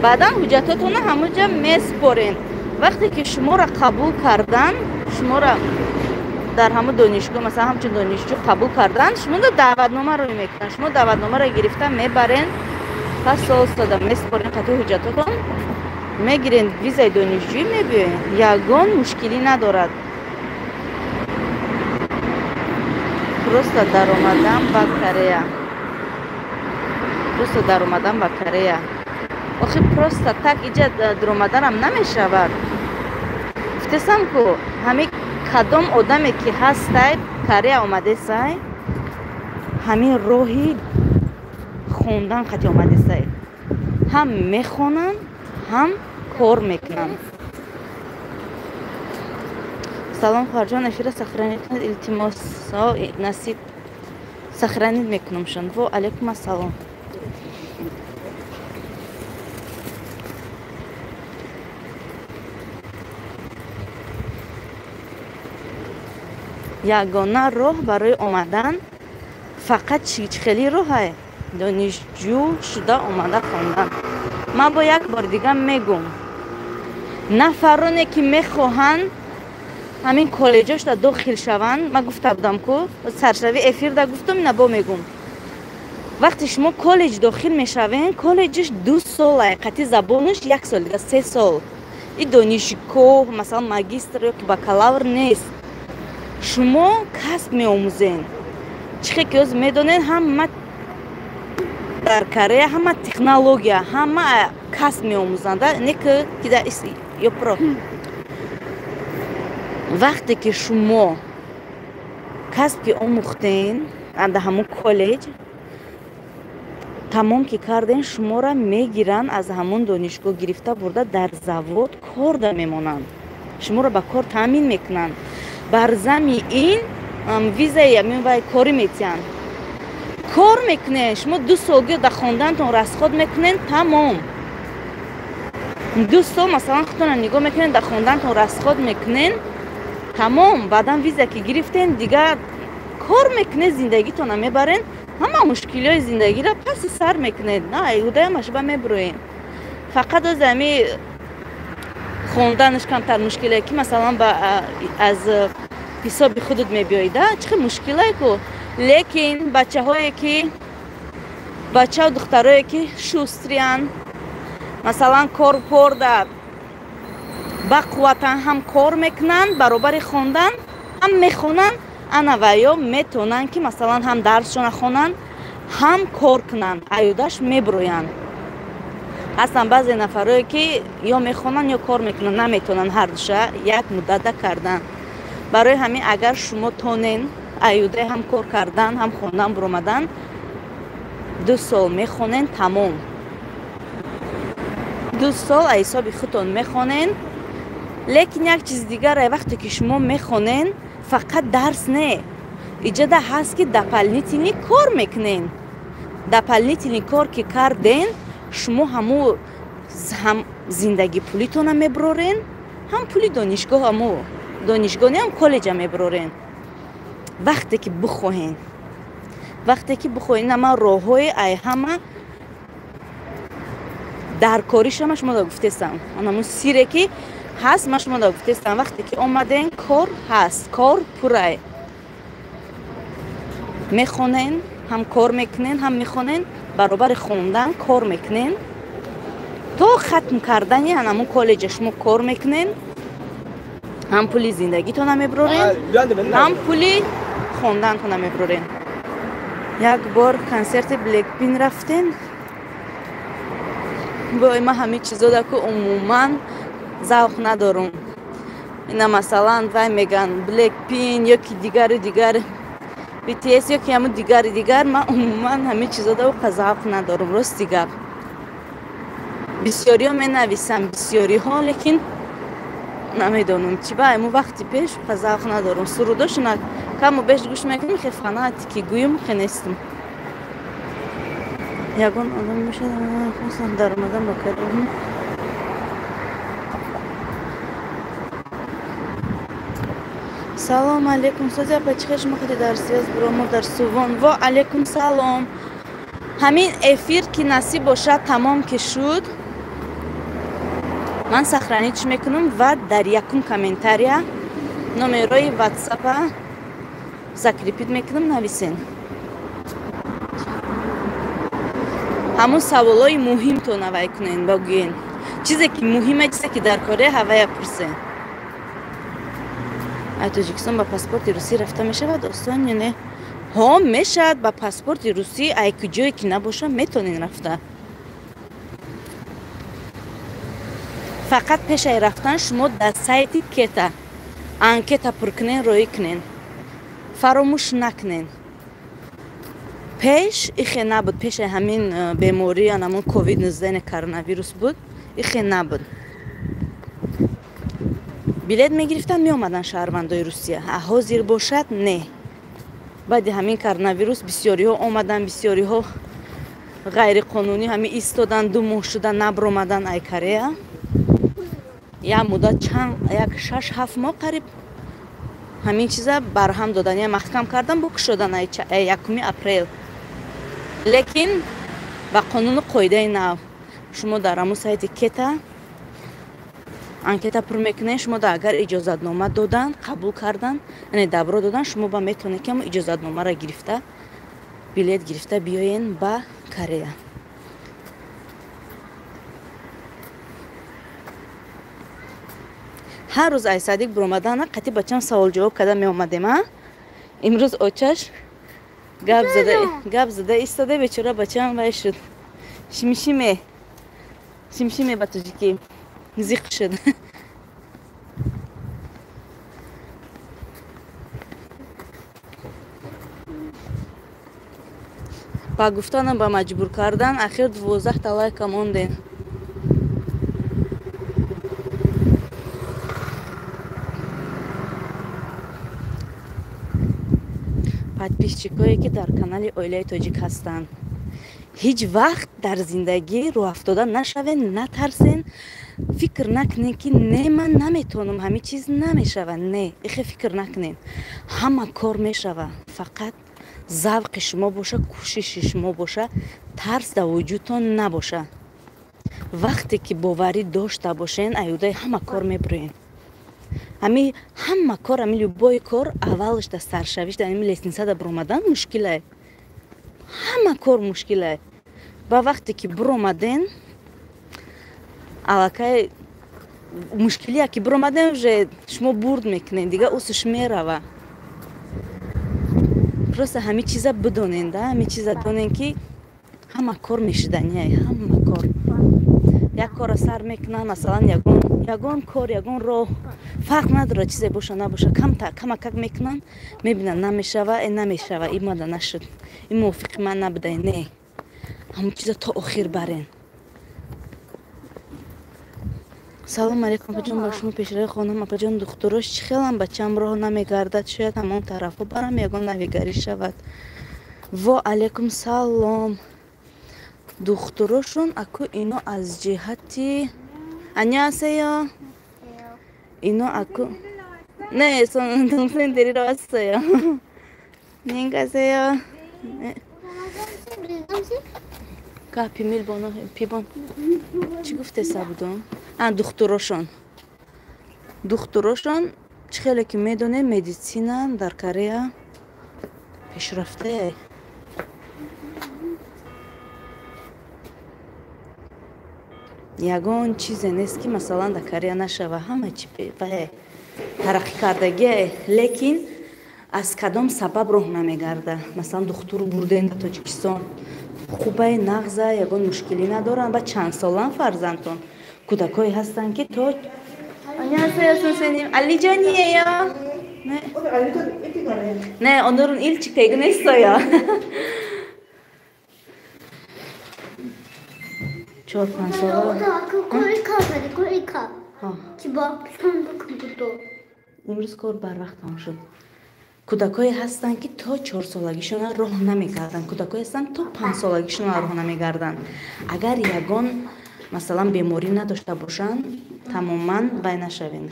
[SPEAKER 1] баъдан ҳуҷҷатотонро ҳамунҷа месупорен. Вақте ки шуморо қабул кардан, шуморо дар ҳамун донишгоҳ, масалан ҳамчун донишҷӯ қабул кардан, шуморо даъватнома рӯй мекунанд. Шумо даъватномаро гирифта мебарен, пас сода месупорен қатъи ҳуҷҷатотон, мегирен визаи донишҷӯӣ, мебиёен. Ягон мушкилӣ надорад. Просто даромадан ба Корея. Просто даромадан ба Корея. Охи просто так иҷа даромаданам намешавад. Гуфтесам ку ҳамин кадом одаме ки ҳастай Корея омадесай, ҳамин роҳи хондан қати омадесай. Ҳам мехонанд, ҳам кор мекунанд. Салом хоҳарҷон, эфира сохранить кунед, илтимос. Насиб сохранить мекунамшон. Во алейкум ассалом. Ягона роҳ барои омадан фақат чӣ хели роҳае? Донишҷӯ шуда омада хондан. Ман бо як бор дига мегӯм, нафароне ки мехоҳанд ҳамин коллеҷошда дохил шаванд, ман гуфта будам ку саршави эфирда гуфтум, ина бо мегӯм, вақте шумо коллеҷ дохил мешавен, коллеҷш 2 сола, қатъи забонаш 1 сол дига 3 сол. И донишгоҳ, масалан магистр ё ки бакалавр нест. Шумо касб меомӯзен. Чӣ хел ки ҳозир медонед, ҳама дар Корея ҳама технология, ҳама касб меомӯзанд, не ки кида ё про. Вақте ки шумо касб ки омӯхтен дар ҳамон коллеҷ, тамом ки карден, шуморо мегиранд аз ҳамон донишгоҳ гирифта бурда дар завод корда мемонанд. Шуморо ба кор таъмин мекунанд. Бар зами ин визаи вай корӣ метиҳанд. Кор мекунед, шумо 2 сол гӯё дар хондантон расход мекунед, тамом. 2 сол масалан худтонро нигоҳ мекунед, дар хондантон расход мекунед, тамом. Баъдан виза ки гирифтен, дигар кор мекунед, зиндагитонро мебарен, ҳама мушкилиҳои зиндагиро паси сар мекунед. На, айҳудаямаш ба мебуроен. Фақат оз ами хонданаш камтар мушкиле ки масалан аз ҳисоби худут мебиёида, чӣ хел мушкилае ку. Лекин бачаҳое ки бачаву духтарое ки шустриянд, масалан корпорда ба қувватан ҳам кор мекунанд, баробари хондан ҳам мехонанд, ана ваё метавонанд ки масалан ҳам дарсшона хонанд, ҳам кор кунанд, аюдаш мебуроянд. Ҳастанд баъзе нафарое ки ё мехонанд ё кор мекунанд, наметавонанд ҳардуша як муддата кардан. Барои ҳамин агар шумо тонен аюдаи ҳам кор кардан, ҳам хондан буромадан, 2 сол мехонен, тамом. 2 сол аз ҳисоби худтон мехонен. Лекин як чиз дигар, вақте ки шумо мехонен, фақат дарс не. Иҷода ҳаст ки дополнительный кор мекунен. Дополнительный кор ки карден, шумо ҳаму ҳам зиндагӣ пулитона мебурорен, ҳам пули донишгоҳ, ҳаму донишгоҳ ҳам коллеҷа мебурорен. Вақте ки бихоҳен, вақте ки бихоҳен, ама роҳҳои ай ҳама даркориша ма шумо да гуфтесам. Анамун сире ки ҳаст, ма шумо да гуфтесам. Вақте ки омаден, кор ҳаст, кор пурай. Мехонен, ҳам кор мекунен, ҳам мехонен, баробари хондан кор мекунен. То хатм кардани анамун коллеҷа шумо кор мекунен, ҳам пули зиндагитона мебурорен, ҳам пули хондантона мебурорен. Як бор консерти Blackpink рафтем. Вой, ман ҳамин чизода ку умуман завқ надорум. Ина масалан вай меган Blackpink ё ки дигару дигар BTS ё ки ҳамун дигари дигар, ман умуман ҳамин чизода уқа завқ надорум, рости гап. Бисёриҳо менависам, бисёриҳо, лекин намедонам чӣ ба ҳамун вақти пеш уқа завқ надорум. Сурудошона каму беш гӯш мекунам, хе фанатики гӯюм хе нестам. Ягон одам мешавад дар омадан ба Корея. Салом алейкум, созия пачихе шумо қади дар связ буромо дар Сувон. Во алейкум салом. Ҳамин эфир ки насиб бошад тамом ки шуд, ман сохранить мекунам ва дар якум комментария номерои ватсапа закрепить мекунам, нависен. Ҳамун саволҳои муҳимтон авай кунен, бигӯен. Чизе ки муҳиме, чизе ки дар Корея ҳавая пурсен. Ай Тоҷикистон ба паспорти русӣ рафта мешавад осон ё не? Ҳо, мешавад ба паспорти русӣ, ай куҷое ки набоша метонен рафта. Фақат пешаи рафтан шумо дар сайти Кета анкета пур кунен, роӣ кунен. Фаромӯш накунен. Пеш ихе набуд, пешаи ҳамин беморӣ, анамон ковид-19 коронавирус буд, ихе набуд. Билет мегирифтан, меомадан шаҳрвандои Русия. А ҳозир бошад не. Баъди ҳамин коронавирус бисёриҳо омадан, бисёриҳо ғайриқонунӣ ҳамин истодан, 2 моҳ шуда набаромадан ай Корея. Як муддат чанд, як 6-7 моҳ қариб ҳамин чиза барҳам додан, я маҳкам кардан, бо кушодан ай 1 апрел. Лекин ба қонуну қоидаи нав шумо дар ҳамун сайти Кета анкета пур мекунед, шумо да агар иҷозатнома додан, қабул кардан, яъне добро додан, шумо ба метавонед ки ҳамун иҷозатномаро гирифта, билет гирифта биёен ба Корея. Ҳар рӯз ай садик буромадана қати бачам савол-ҷавоб карда меомадем, а? Имрӯз очаш гап зада истода, бечора бачам вай шуд. Шимшиме. Шимшиме ба тоҷикӣ. Зиқ шуд. Ба гуфтанам, ба маҷбур кардан, ахир 12 та лайка мондем. Подписчикое ки дар канали Оилаи Тоҷик ҳастанд, ҳеҷ вақт дар зиндагӣ рӯҳафтода нашавен, натарсен, фикр накунен ки не, ман наметавонам, ҳамин чиз намешава. Не, ихе фикр накунен. Ҳама кор мешава. Фақат завқи шумо боша, кӯшиши шумо боша, тарс дар вуҷудтон набоша. Вақте ки боварӣ дошта бошен, аюдаи ҳама кор мебурен. Ҳами ҳама кор, ҳами любой кор аввалш дар саршавиш, дар ҳами лестницада буромадан мушкилае. Ҳама кор мушкилае. Ба вақте ки буромаден, аллакай мушкилия ки буромаден, уже шумо бурд мекунед, дига усш мерава. Просто ҳами чиза бидонен, да, ҳами чиза донен ки ҳама кор мешидания, ҳама кор. Як корро сар мекунанд, масалан, ягон кор, ягон роҳ, фарқ надорад чизе боша набоша, камакак мекунанд, мебинанд намешава, намешава, ин мада нашуд, ин мувофиқи ман набуда, не. Ҳамон чиза то охир барен. Салом алейкум, апаҷон, ба шумо пешраи хонам. Апаҷон, духтурош чӣ хелам, бачам роҳ намегардад, шояд ҳамон тарафҳо барам, ягон навигарӣ шавад. Во алейкум салом. Духтурошон аку ино аз ҷиҳати 안녕하세요. ино аку 네, 저는 동생 데리러 왔어요. 안녕히 가세요. 네. 가 비밀번호 비번 чӣ гуфтеса будум? А, духтурошон. Духтурошон чӣ хеле ки медонем, медицина дар Корея пешрафтае. Ягон чизе нест ки масалан дар Корея нашава, ҳама чи тараққӣ кардагие, лекин аз кадом сабаб роҳ намегарда. Масалан, духтур бурден дар Тоҷикистон, хубай, нағза, ягон мушкилӣ надоранд. Ба чанд солан фарзандтон? Кӯдакое ҳастанд ки то 안녕하세요, 선생님. 알리전이에요. 네. 네, 오늘은 일찍 퇴근했어요. 4-5 сола. Имрӯз кор барвақт тамом шуд. Кӯдакое ҳастанд, ки то чорсолагишона роҳ намегарданд, кӯдакое ҳастанд, то панҷсолагишона роҳ намегарданд. Агар ягон, масалан, беморӣ надошта бошанд, тамоман вай нашавен,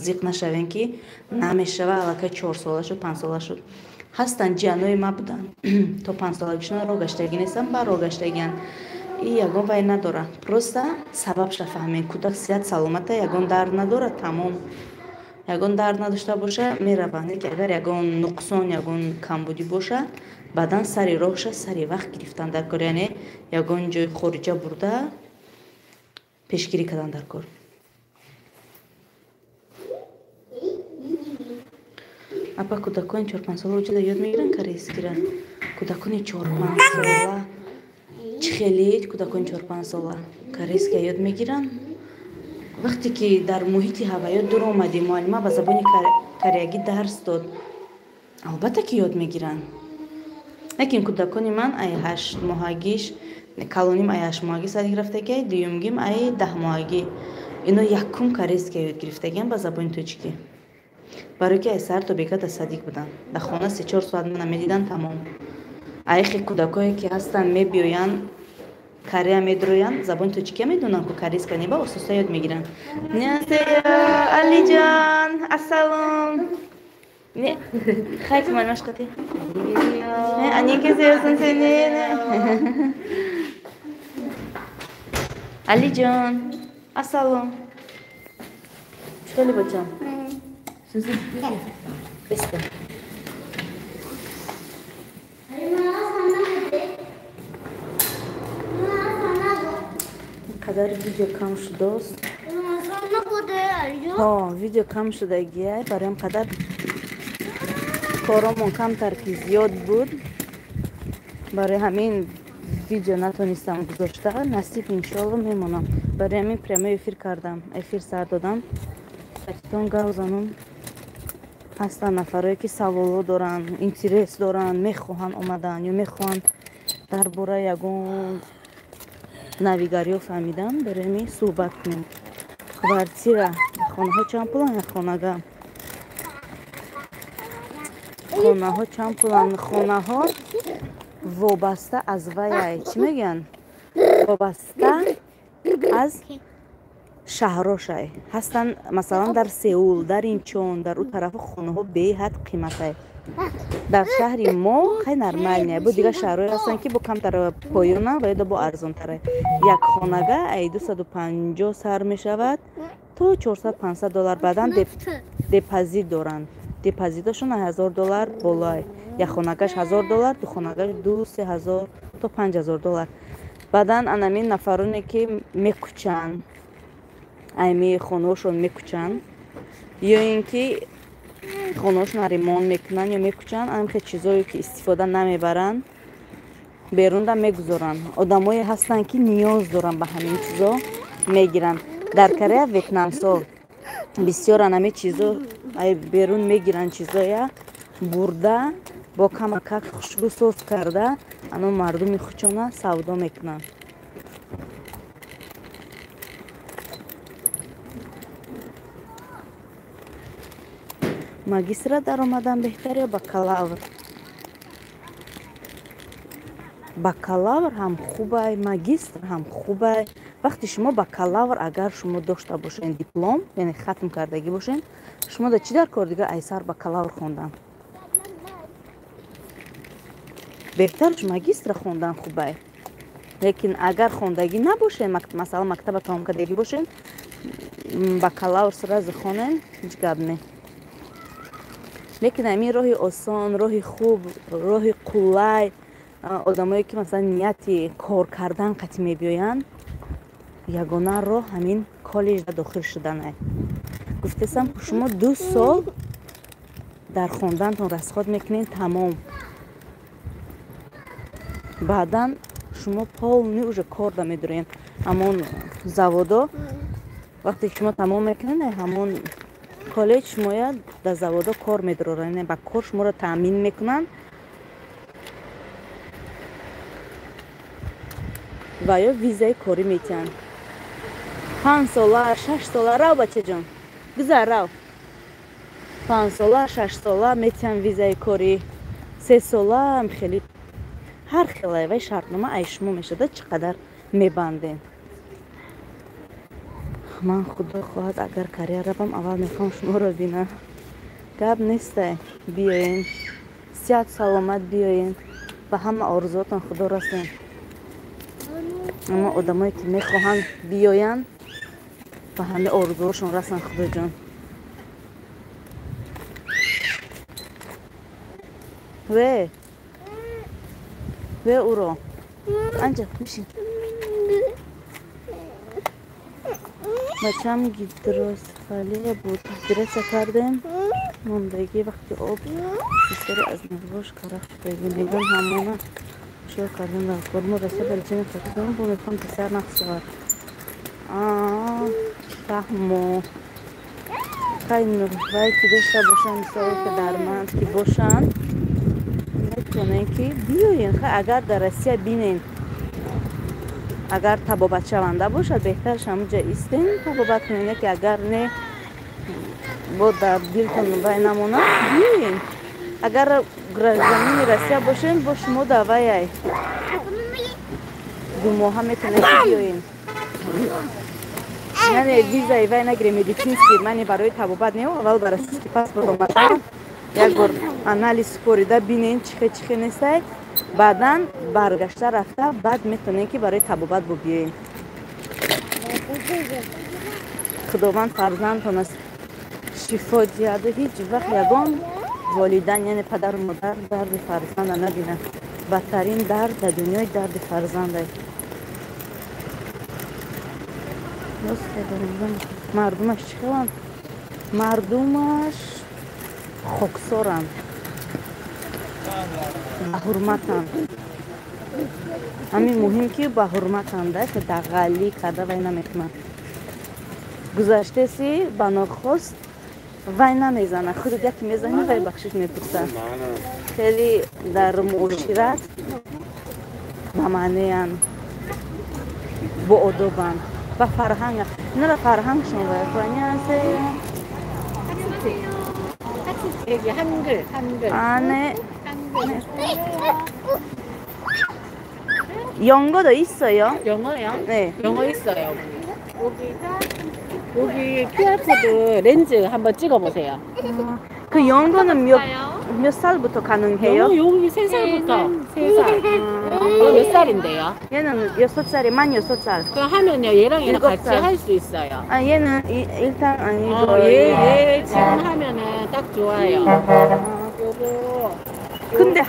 [SPEAKER 1] зиқ нашавен, ки намешава, аллакай чорсола шуд, панҷсола шуд. Ҳастанд, ҷианои ма буданд, то панҷсолагишона роҳ гаштагӣ нестанд, ба роҳ гаштагианд. И ягон вай надора, просто сабабша фаҳмем. Кӯдак сиҳат саломата, ягон дард надора, тамом. Ягон дард надошта боша, мераванд. Лекин агар ягон нуқсон, ягон камбудӣ боша, баъдан сари роҳша сари вақт гирифтан дар кор, яъне ягон ҷои хориҷа бурда пешгирӣ кардан дар кор. Апа, кӯдакони чорпанҷсола уҷада ёд мегиранд корейскира? Кӯдакони чорпанҷсола чӣ хеле? Кӯдакони чорпанҷсола корейския ёд мегиранд? Вақте ки дар муҳити ҳаваё дур омадӣ, муаллима ба забони кореягӣ дарс дод, албатта ки ёд мегиранд. Лекин кӯдакони ман ай ҳаштмоҳагиш, калоним ай ҳаштмоҳагӣ садик рафтагиай, дуюмгим ай даҳмоҳагӣ. Ино якум корейския ёд гирифтагиам ба забони тоҷикӣ, барои ки ай саҳар то бега дар садик буданд, дар хона се-чор соат мана медиданд, тамом. Айхе кӯдакое ки ҳастанд, мебиёянд, Корея медроянд, забони тоҷикия медонанд, ку корейска неба ососа ёд мегиранд. Алиҷон, ассалом. Хай, куман машқати. 안녕히 선생님. Алиҷон, ассалом. Хеле бачам. Беста. Қадар видео кам шудааст. Видео кам шудагиай, бароям қадар коромон камтар ки зиёд буд, барои ҳамин видео натонистам гузошта. Насиб, иншоалло, мемонам. Барои ҳамин прямой эфир кардам, эфир сар додам. Тон гав занум. Ҳастанд нафарое ки саволҳо доранд, интерес доранд, мехоҳанд омадан ё мехоҳанд дар бораи ягон навигариҳо фаҳмидан, барои ҳамин суҳбат кунем. Квартира, хонаҳо чанд пуланд? Хонага хонаҳо чанд пуланд? Хонаҳо вобаста аз ваяй, чӣ мегӯянд, вобаста аз шаҳрошай ҳастанд. Масалан, дар Сеул, дар Инчон, дар ӯ тарафу хонаҳо беҳад қиматай. Дар шаҳри мо хай нормальная бо дигар шаҳрҳое ҳастанд, ки бо камтар поёна ва ёда бо арзонтара. Як хонага ай 250 сар мешавад то 400-500 доллар. Баъдан депозит доранд, депозиташон 1000 доллар болоай. Як хонагаш 1000 доллар, ду хонагаш 2-3 ҳазор то 5000 доллар. Баъдан анамин нафароне ки мекучанд, айми хонаҳошон мекучанд ё ин ки хонаҳошонро ремонт мекунанд ё мекучанд, ҳамхе чизое ки истифода намебаранд, берунда мегузоранд. Одамое ҳастанд, ки ниёз доранд ба ҳамин чизо, мегиранд. Дар Корея ветнамсо бисёран, ҳамин чизо берун мегиранд, чизоя бурда бо камакак хушбӯ соз карда, ано мардуми хучона савдо мекунанд. Магистра даромадан беҳтар ё бакалавр? Бакалавр ҳам хубай, магистр ҳам хубай. Вақте шумо бакалавр агар шумо дошта бошед, диплом, яъне хатм кардагӣ бошед, шумо да чӣ дар кор дига айсар бакалавр хондан? Беҳтарш магистра хондан хубай. Лекин агар хондагӣ набошед, масалан, мактаба тамом кардагӣ бошед, бакалавр сразу хонен, ҳеҷ гап не. Лекин ҳамин роҳи осон, роҳи хуб, роҳи қулай, одамое ки, масалан, нияти кор кардан қатъи мебиёянд, ягона роҳ ҳамин коллеҷ дохил шуданай. Гуфтесам, шумо 2 сол дар хондантон расход мекунед, тамом. Баъдан шумо полный уже корда медуроед. Ҳамон заводо вақте шумо тамом мекунед, ҳамон коллеҷ шумоя дар заводо кор медуроранд, ба кор шуморо таъмин мекунанд ва ё визаи корӣ метиҳанд 5 сола, 6 сола. Рав, бачаҷон, гузар, рав. 5 сола, 6 сола метиҳам визаи корӣ, 3 сола хеле ҳар хелай вай шартнома ай шумо мешуда чӣ қадар мебандем. Ман худо хоҳад агар Корея равам аввал мехоҳам шуморо бинам. Гап нестай, биёен, сиҳат саломат биёен, ба ҳама орзуотон худо расен. Аммо одамое ки мехоҳанд биёянд ба ҳама орзуошон расанд худоҷон. Ве? Ве уро? Анҷа, бишин. Бачам гидроцефалия буд. Оператсия кардем. Мондагӣ вақти об бисёре аз нервош карах шудагӣ. Мегӯям ҳамона шӯр кардем дар кор. Мо Россия ба лечение кардем, бо мехоҳам писар нақс шавад. Фаҳмо. Хай вай ки дошта бошанд, мисоле ки дарманд ки бошанд, метавонем ки биёен. Хай агар дар Россия бинем, агар табобатшаванда бошад, беҳтараш ҳамонҷа истем табобат кунем, ки агар не бо дар дилтон вай намонад, биёен. Агар гражданини Россия бошем, бо шумо даваяй 2 моҳа метавонем ки биёен. Яъне визаи вай нагирем медицинский, мане барои табобат не, аввал ба российский паспорт омада як бор анализ супорида бинем чихе чихе нестай, баъдан баргашта рафта баъд метавонем ки барои табобат бо биёем. Худованд фарзандтон шифо диҳаду ҳеҷ вақт ягон волидан, яъне падару модар дарди фарзанда набинад. Бадтарин дард дар дунёи дарди фарзанда. Мардумаш чӣ хеланд? Мардумаш хоксоранд, ба ҳурматанд. Ҳамин муҳим ки ба ҳурматанд, ки дағалӣ карда вай намекунанд. Гузаштеси ба нохост вай намезанад, худат яке мезанӣ вай бахшиш мепурсад. Хеле дар муошират ба маънеянд, боодобанд, ба фарҳанг. Инара фарҳангшон вай. 안녕하세요.
[SPEAKER 6] 여기 한글, 한글.
[SPEAKER 1] 아, 네. 영어도 있어요?
[SPEAKER 6] 영어요?
[SPEAKER 1] 네.
[SPEAKER 6] 영어 있어요. 여기 QR코드 렌즈 한번 찍어보세요.
[SPEAKER 1] 그 영어는 몇 살부터 가능해요?
[SPEAKER 6] 영어 여기 3살부터. 3살. 몇 살인데요?
[SPEAKER 1] 얘는 6살이, 만 6살.
[SPEAKER 6] 그럼 하면요, 얘랑 얘랑 같이 할 수 있어요.
[SPEAKER 1] 아, 얘는 일단 아니고.
[SPEAKER 6] 얘 지금 하면은 딱 좋아요. 요거.
[SPEAKER 1] 근데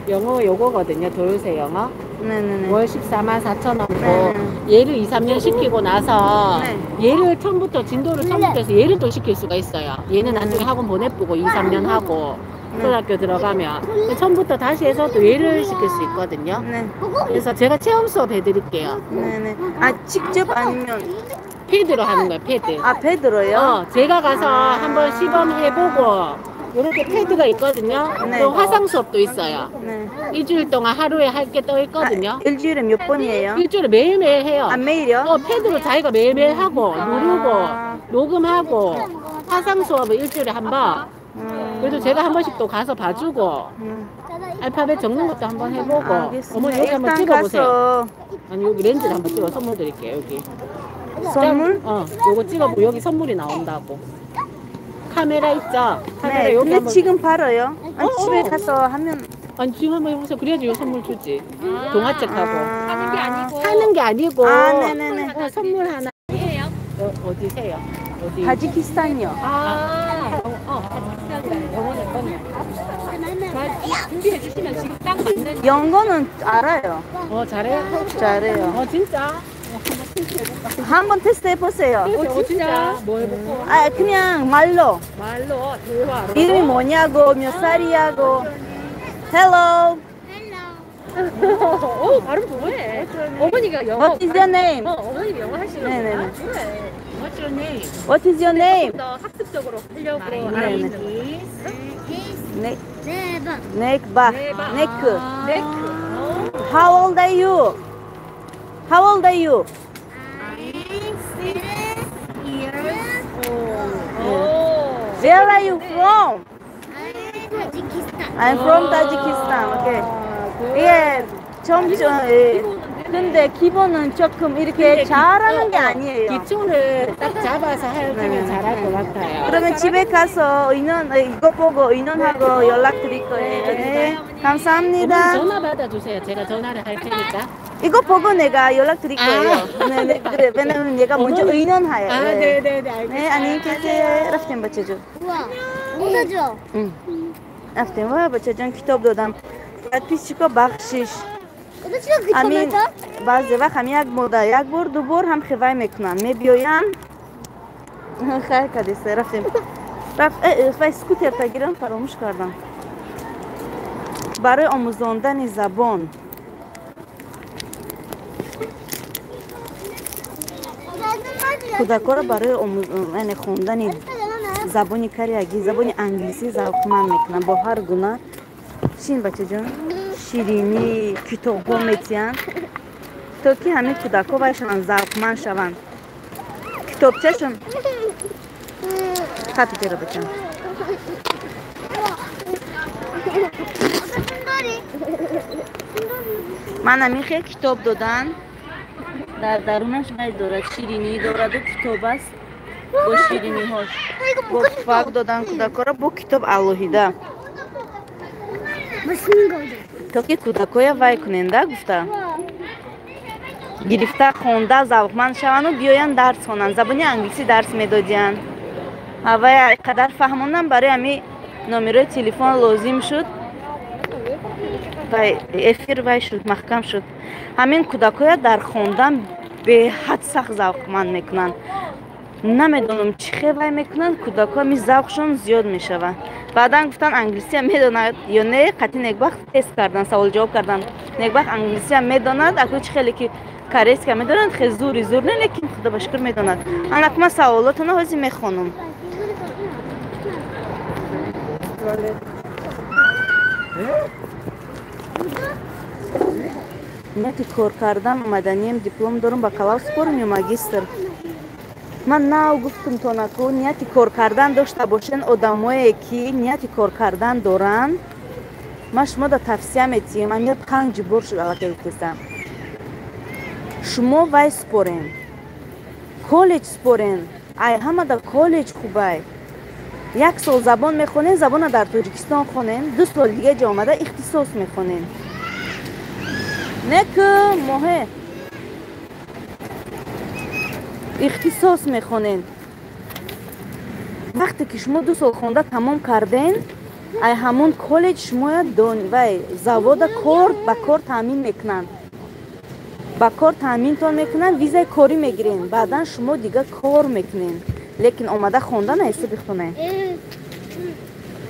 [SPEAKER 6] 영어 요거거든요. 도요새 영어.
[SPEAKER 1] 네네네.
[SPEAKER 6] 월 144,000원고 얘를 2, 3년 시키고 나서
[SPEAKER 1] 네.
[SPEAKER 6] 얘를 처음부터 진도를 처음부터 해서 얘를 또 시킬 수가 있어요. 얘는 나중에 학원 보내보고 2, 3년 하고 초등학교 들어가면 처음부터 다시 해서 또 얘를 시킬 수 있거든요.
[SPEAKER 1] 네.
[SPEAKER 6] 그래서 제가 체험 수업 해드릴게요.
[SPEAKER 1] 네네. 아, 직접 아니면
[SPEAKER 6] 패드로 하는 거예요. 패드.
[SPEAKER 1] 아, 패드로요?
[SPEAKER 6] 제가 가서 한번 시범해보고 이렇게 패드가 있거든요.
[SPEAKER 1] 네.
[SPEAKER 6] 또 화상 수업도 있어요.
[SPEAKER 1] 네.
[SPEAKER 6] 일주일 동안 하루에 할 게 떠 있거든요.
[SPEAKER 1] 아, 일주일에 몇 번이에요?
[SPEAKER 6] 일주일에 매일매일 해요.
[SPEAKER 1] 아, 매일요?
[SPEAKER 6] 패드로 자기가 매일매일 하고 누르고 녹음하고 화상 수업을 일주일에 한 번. 그래도 제가 한 번씩 또 가서 봐주고 알파벳 적는 것도 한번 해보고.
[SPEAKER 1] 알겠습니다.
[SPEAKER 6] 어머니 여기 한번 찍어보세요.
[SPEAKER 1] 가서...
[SPEAKER 6] 아니 여기 렌즈를 한번 찍어 선물 드릴게요. 여기.
[SPEAKER 1] 선물?
[SPEAKER 6] 요거 찍어보고 여기 선물이 나온다고. 카메라 있죠? 카메라
[SPEAKER 1] 네,
[SPEAKER 6] 여기
[SPEAKER 1] 근데
[SPEAKER 6] 한번...
[SPEAKER 1] 지금 바로요? 아니, 집에 가서 하면.
[SPEAKER 6] 아니 지금 한번 해보세요. 그래야지 요 선물 주지. 동화책하고.
[SPEAKER 2] 사는 게 아니고.
[SPEAKER 6] 사는 게 아니고.
[SPEAKER 1] 아, 네네네.
[SPEAKER 6] 선물 하나. 어디세요? 어디?
[SPEAKER 1] 타지키스탄이요.
[SPEAKER 6] 아, 타지키스탄. 영어는 거냐?
[SPEAKER 2] 준비해 주시면 지금 딱 맞는.
[SPEAKER 1] 영어는 알아요.
[SPEAKER 6] 잘해요?
[SPEAKER 1] 잘해요.
[SPEAKER 6] 진짜?
[SPEAKER 1] 한번 테스트 해보세요.
[SPEAKER 6] 진짜? 뭐 해볼까?
[SPEAKER 1] 아, 그냥 말로.
[SPEAKER 6] 말로 대화로.
[SPEAKER 1] 이름이 뭐냐고, 몇 살이냐고. Hello.
[SPEAKER 3] Hello.
[SPEAKER 2] 오, 발음 좋네. 어머니가 영어.
[SPEAKER 1] What is your name?
[SPEAKER 2] 어머님이 영어 하시는구나.
[SPEAKER 1] 네네네.
[SPEAKER 2] 그래.
[SPEAKER 6] What's your name?
[SPEAKER 1] What is your name?
[SPEAKER 2] 더 학습적으로 하려고
[SPEAKER 1] 네네.
[SPEAKER 3] 네.
[SPEAKER 1] 네바. 네크.
[SPEAKER 2] 네크.
[SPEAKER 1] How old are you? How old are you?
[SPEAKER 3] I'm 6 years old.
[SPEAKER 1] Where are you from?
[SPEAKER 3] Tajikistan.
[SPEAKER 1] I'm from Tajikistan. Okay. 예, 좀, 예. 근데 기본은 조금 이렇게 잘하는 게 아니에요.
[SPEAKER 6] 기초를 딱 잡아서 하면 잘할 것 같아요.
[SPEAKER 1] 그러면 집에 가서 의논, 이거 보고 의논하고 연락드릴 거예요. 네, 감사합니다.
[SPEAKER 6] 전화 받아주세요. 제가 전화를 할 테니까.
[SPEAKER 1] 이거 보고 내가 연락드릴 거예요. 네, 네, 그래. 왜냐면 얘가 먼저 의논해요.
[SPEAKER 6] 아, 네, 네, 네, 알겠어요.
[SPEAKER 1] 네, 안녕히 계세요. рафтем, бачаҷон.
[SPEAKER 3] 우와, 웃어줘.
[SPEAKER 1] 응. рафтем, ва бачаҷон, китоб додам. Подписчико, бахшиш. Амин, баъзе вақт ҳам як мода, як бор, ду бор ҳам хивай мекунанд. Мебиёянд. Хайр кадиса, рафтем. Вай скутерта гирам, фаромӯш кардам. Барои омӯзондани забон. Кӯдакҳоро барои яъне хондани забони кореягӣ, забони англисӣ завқманд мекунанд бо ҳар гуна чин, бачаҷон, ширинӣ, китобҳо метиҳанд, то ки ҳамин кӯдакҳо вай шаванд, завқманд шаванд. Китобчашон хатҷера, бачам. Ман ҳамин хел китоб додан, дар дарунаш вай дорад, ширинӣ дораду китоб аст бо шириниҳош. Бо фак додан кӯдакҳоро бо китоб алоҳида. То ки кӯдакҳоя вай куненда гуфта. Гирифта хонда завқманд шаванду биёянд дарс хонанд. Забони англисӣ дарс медодиянд. Вай қадар фаҳмондан барои ҳамин номерои телефон лозим шуд. Вай эфир вай шуд, маҳкам шуд. Ҳамин кӯдакҳоя дар хондан беҳад сахт завқманд мекунанд. Намедонам чӣ хел вай мекунанд, кӯдакҳо ҳамин завқшон зиёд мешавад. Баъдан гуфтанд англисиам медонад ё не, қатъи некбахт тест кардан, савол-ҷавоб кардан. Некбахт англисиам медонад, акӯ чӣ хеле ки корейския медонад, хел зури зур не, лекин худо ба шукр медонад. Анак ман саволотонро ҳозир мехонам. Нияти кор кардан омаданием, диплом дорам, бакалавр спорам ё магистр? Ман нав гуфтум тонаку, нияти кор кардан дошта бошен, одамое ки нияти кор кардан доранд, ман шумо да тавсия метиҳам, амир панҷ бор шуд аллакай гуфтесам. Шумо вай спорен, коллеҷ спорен, ай ҳама да коллеҷ хубай. Як сол забон мехонен, забона дар Тоҷикистон хонен, 2 сол дига ҷо омада ихтисос мехонен. Не ку моҳе ихтисос мехонен. Вақте ки шумо 2 сол хонда тамом карден, ай ҳамон коллеҷ шумоя вай завода кор ба кор таъмин мекунанд. Ба кор таъминтон мекунанд, визаи корӣ мегирен. Баъдан шумо дига кор мекунен. Лекин омада хондан айси бихонен.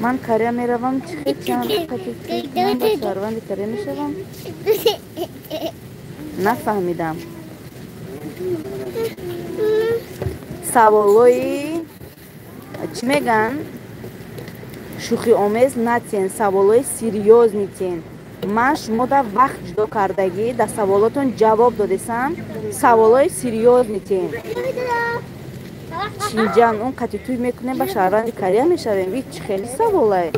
[SPEAKER 1] Ман Корея меравам, чӣ хел чанд ман ба шаҳрванди Корея мешавам? Нафаҳмидам. Саволои чӣ мегӯянд? Шӯхиомез натиҳен, саволои серьёзный тиҳен. Ман шумо да вақт ҷудо кардагӣ, дар саволотон ҷавоб додесам, саволои серьёзный тиҳен. Чинҷан, он қати туй мекунем, ба шаҳрванди Корея мешавем? И чӣ хели саволае?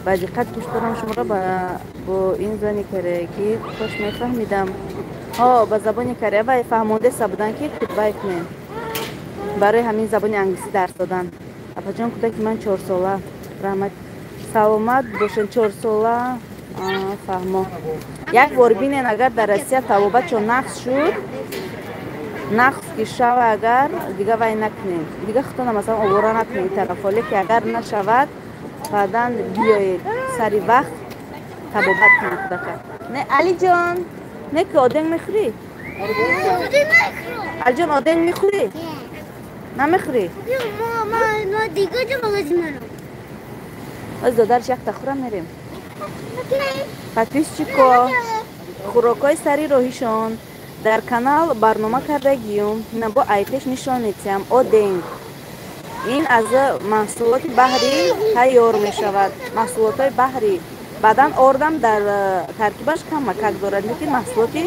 [SPEAKER 1] Ба диққат гӯш дорам шуморо, бо ин зани кореягӣ кош мефаҳмидам. Ҳо, ба забони корея вай фаҳмондеса буданд ки вай кунем. Барои ҳамин забони англисӣ дарс додан. Апаҷон, кӯдаки ман 4 сола. Раҳмат. Саломат бошен, 4 сола. Фаҳмо. Як бор бинен, агар дар Россия табобатшон нақс шуд, нақс ки шава, агар дига вай накунем. Дига худтона масалан овора накунем тарафҳо, лекин агар нашавад, баъдан биёед сари вақт табобат кунед кӯдака. Не, Алиҷон, не ки оденг мехӯрӣ? Алиҷон, оденг мехӯрӣ? Намехӯрӣ? Оз додарш якта хӯра мерем. Подписчико, хӯрокҳои сари роҳишон дар канал барнома кардагиюм, ина бо айпеш нишон метиҳам. Оденг ин аз маҳсулоти баҳрӣ тайёр мешавад, маҳсулотҳои баҳрӣ. Баъдан ордам дар таркибаш камакак дорад, лекин маҳсулоти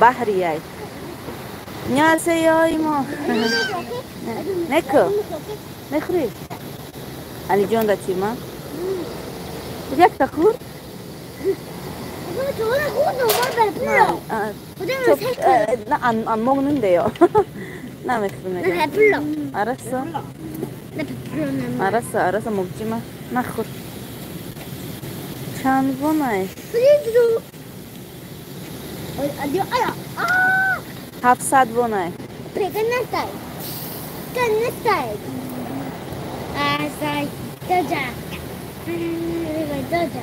[SPEAKER 1] Баҳрияй. 안녕하세요, 이모. 네크. 네크리. Алиҷон да тима. Якта хӯр? 안 먹는데요. 나 나
[SPEAKER 3] 배불러.
[SPEAKER 1] 알았어.
[SPEAKER 3] 나 배불러.
[SPEAKER 1] 알았어, 알았어. 먹지 마. 나 хӯр. Чанд вонай? 700 вонай.
[SPEAKER 3] 끝났어요. 끝났어요. 아싸, 떠자. 떠자.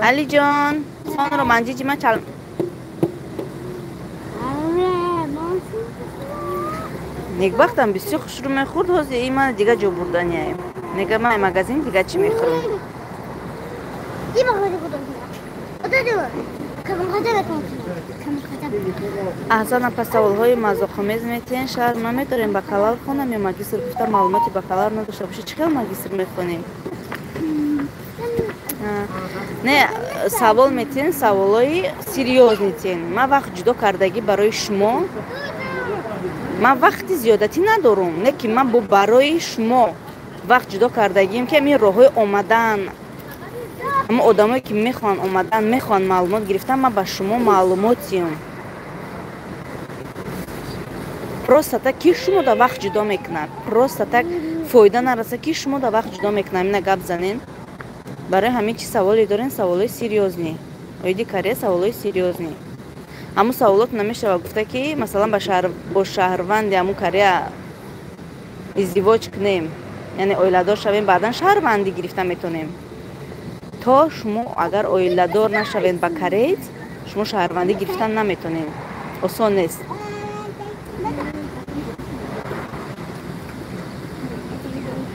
[SPEAKER 1] 알리존, 손으로 만지지만 잘. Некбахтам бисёр хушрӯ мехӯрд, ҳозир и мана дига ҷо бурданяем. Нега ман магазин дига чӣ мехӯрам? Аҳсан апа, саволҳои мазоқомез метиҳен. Шаҳр намедорем бакалавр хонам ё магистр? Гуфта маълумоти бакалавр надошта бошӣ, чӣ хел магистр мехонем? Не, савол метиҳен, саволҳои серьёзный тиҳен. Ман вақт ҷудо кардагӣ барои шумо, ман вақти зиёдатӣ надорум, не ки ман бо барои шумо вақт ҷудо кардагием, ки ҳамин роҳҳои омадан, ҳама одамое ки мехоҳанд омадан, мехоҳанд маълумот гирифтан, ман ба шумо маълумотием. Просто так ки шумо да вақт ҷудо мекунад, просто так фоида нараса, ки шумо да вақт ҷудо мекунад. Ҳамина гап занен. Барои ҳамин чи саволе дорен, саволҳои серьёзный. Оиди Корея саволҳои серьёзный. Ҳамун саволот намешавад гуфта, ки масалан бо шаҳрванди ҳамун Корея издивоҷ кунем, яъне оиладор шавем, баъдан шаҳрвандӣ гирифта метонем. То шумо агар оиладор нашавед ба кореец, шумо шаҳрвандӣ гирифтан наметонем. Осон нест.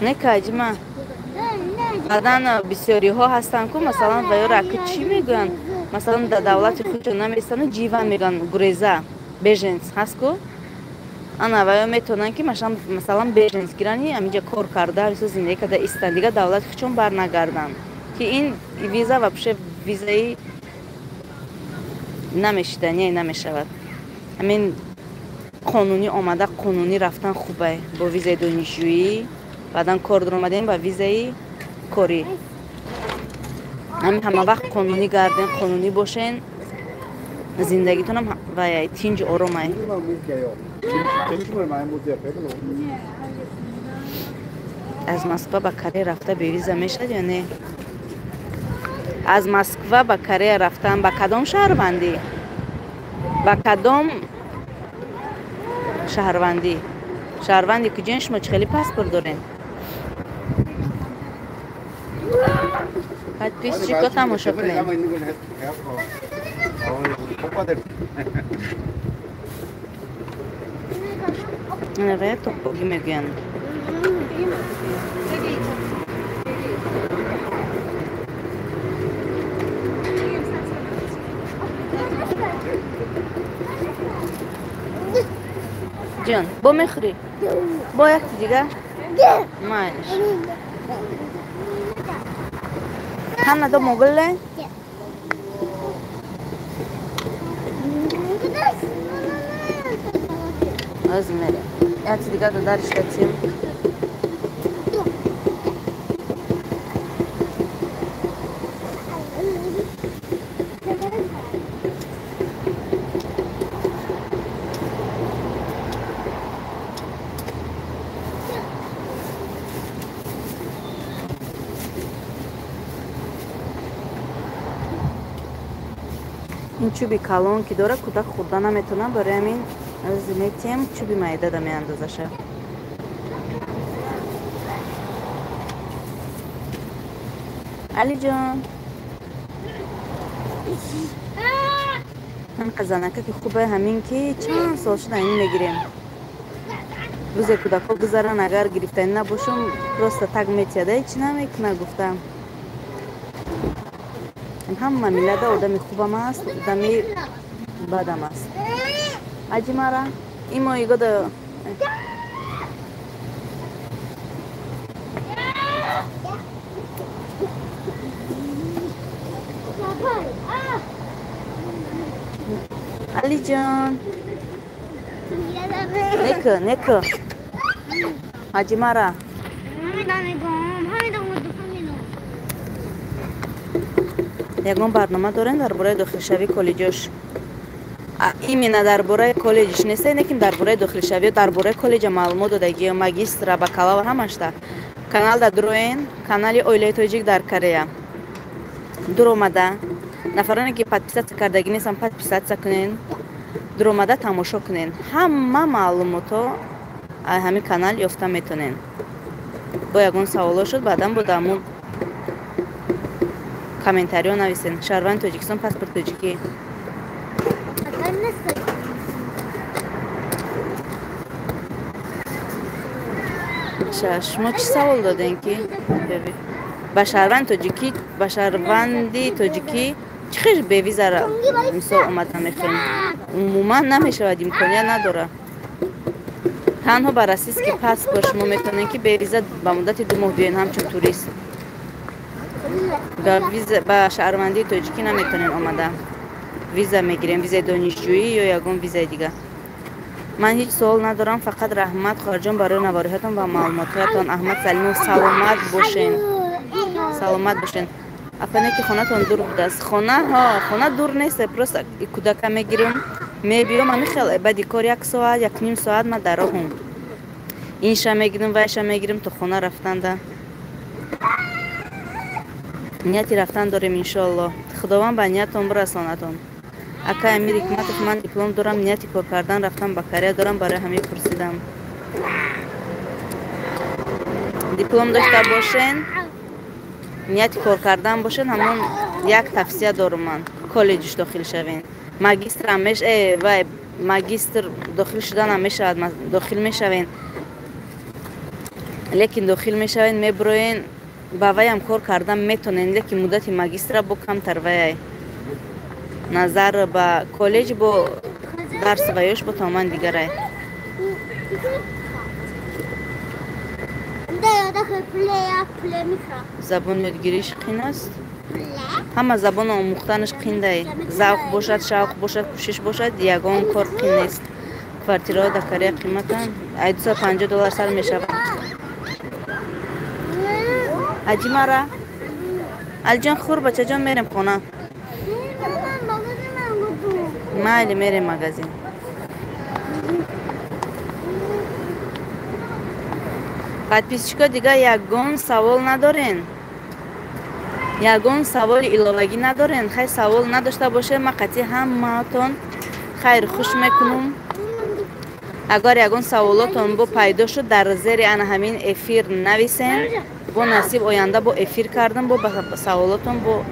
[SPEAKER 1] Не каҷима. Баъдан бисёриҳо ҳастанд ку, масалан, ва ёро аки чӣ мегӯянд? Масалан, дар давлати худшон намеистану ҷиван мегӯянд, гуреза, беженец ҳаст ку? Ана ва ё метавонанд ки масалан беженец гиранд, ҳаминҷа кор карда, ҳамисо зиндагӣ карда истанд, дигар давлати худшон барнагарданд. Ки ин виза вообще визаи намешидане намешавад. Ҳамин қонунӣ омада, қонунӣ рафтан хубе. Бо визаи донишҷӯӣ, баъдан кор даромадем ба визаи корӣ. Ҳамин ҳама вақт қонунӣ гарден, қонунӣ бошен, зиндагитонам вай тинҷ оромай. Аз Москва ба Корея рафта бевиза мешавад ё не? Аз Москва ба Корея рафтан ба кадом шаҳрвандӣ? Ба кадом шаҳрвандӣ? Шаҳрванди куҷоен шумо? Чӣ хеле паспорт дорен? Подписчико тамошо кунем. Ва токбоги мегӯянд. Ҷон, бо мехӯрӣ? Бо якти дигар? Майлиш. 하나 더 먹을래? Розмари. Я тебе дигар дариш датим. Ин чӯби калон ки дорад, кӯдак хӯрда наметавонад, барои ҳамин метиҳем чӯби майдада меандозаша. Алиҷон, ҳамқа занака ки хубе, ҳамин ки чанд сол шуда ин мегирем. Рӯзе кӯдакҳо гузаранд, агар гирифтанӣ набошам, просто так метиҳада, ҳеч намекунад гуфтам. Ҳама миллата одами хубам аст, одами бадам аст. 하지 마라. 이모 이거도. 알리존. 네크 네크. 하지 마라. Ягон барнома дорем дар бораи дохилшавии коллеҷош? Именно дар бораи коллеҷш нест, лекин дар бораи дохилшавӣ, дар бораи коллеҷа маълумот додагӣ, магистра, бакалавр ҳамашта. Каналда дуроен, канали Оилаи тоҷик дар Корея. Дуромада, нафароне ки подписаться кардагӣ нестан, подписаться кунен, дуромада тамошо кунен. Ҳама маълумотҳо ҳамин канал ёфта метонен. Бо ягон саволо шуд, баъдан бо дамун комментарио нависен. Шаҳрванди Тоҷикистон, паспорт тоҷикӣ. Шумо чӣ савол додем ки ба шаҳрванди тоҷикӣ, ба шаҳрванди тоҷикӣ чӣ хел бевизара мисол омада мехоҳем? Умуман намешавад, имконият надорад. Танҳо ба российский паспорт шумо метавонед ки бевиза ба муддати 2 моҳ биёед ҳамчун турист. Ба шаҳрвандии тоҷикӣ наметавонед омада. Виза мегирем, визаи донишҷӯӣ ё ягон визаи дигар. Ман ҳеҷ суол надорам, фақат раҳмат, хоҳарҷон, барои навориҳоятон ва маълумотҳоятон. Аҳмад Салимов, саломат бошен, саломат бошен. Апане ки хонатон дур будааст. Хона, ҳо, хона дур нест, просто кӯдака мегирам, мебиём, ами хел баъди кор як соат, як ним соат ман дар роҳум. Инша мегирам, вайша мегирам, то хона рафтанда. Нияти рафтан дорем, иншоалло. Худованд ба ниятон бирасонатон. Акай Амир Ҳикматов, ман диплом дорам, нияти кор кардан рафтан ба Корея дорам, барои ҳамин пурсидам. Диплом дошта бошен, нияти кор кардан бошен, ҳамон як тавсия дорам ман: коллеҷш дохил шавен. Магистрам меш вай магистр дохил шуданам мешавад, дохил мешавен. Лекин дохил мешавен, меброен, ба ваям кор кардан метонен, лекин муддати магистра бо камтар ваяй. Назар ба коллеҷ бо дарс ваёш бо тамоман дигарай. Забон ёдгириш қин аст? Ҳама забон омӯхтанаш қиндай. Завқ бошад, шавқ бошад, кӯшиш бошад, ягон кор қин нест. Квартираҳо дар Корея қиматанд, ай 250 доллар сар мешавад. Аҷимара, Алиҷон, хур, бачаҷон, мерем хона. Майли, мерем магазин. Подписчико, дигар ягон савол надорен? Ягон саволи иловагӣ надорен? Хай, савол надошта бошед, ман қатъи ҳамаатон хайр хуш мекунам. Агар ягон саволотон бо пайдо шуд, дар зери ана ҳамин эфир нависен. Бо насиб оянда бо эфир кардам, бо ба саволотон бо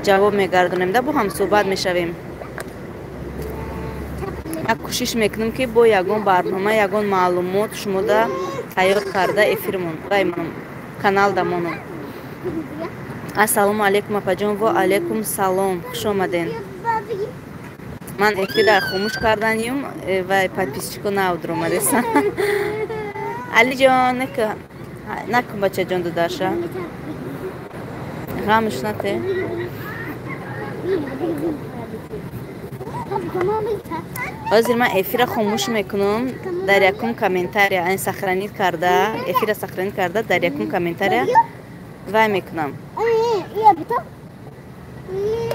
[SPEAKER 1] ҷавоб мегардонем, да бо ҳам суҳбат мешавем. Як кӯшиш мекунем ки бо ягон барнома, ягон маълумот шумода тайёр карда эфирмон вай каналда монам. Ассалому алайкум, апаҷон. Во алайкум салом, хуш омаден. Ман эфира хомӯш карданим вай подписчико нав дуромадеса. Алиҷон, накун, бачаҷон, дудаша ғамш нате. Ҳозир ман эфира хомӯш мекунам. Дар якум комментария айн сохранить карда, эфира сохранить карда, дар якум комментария вай мекунам,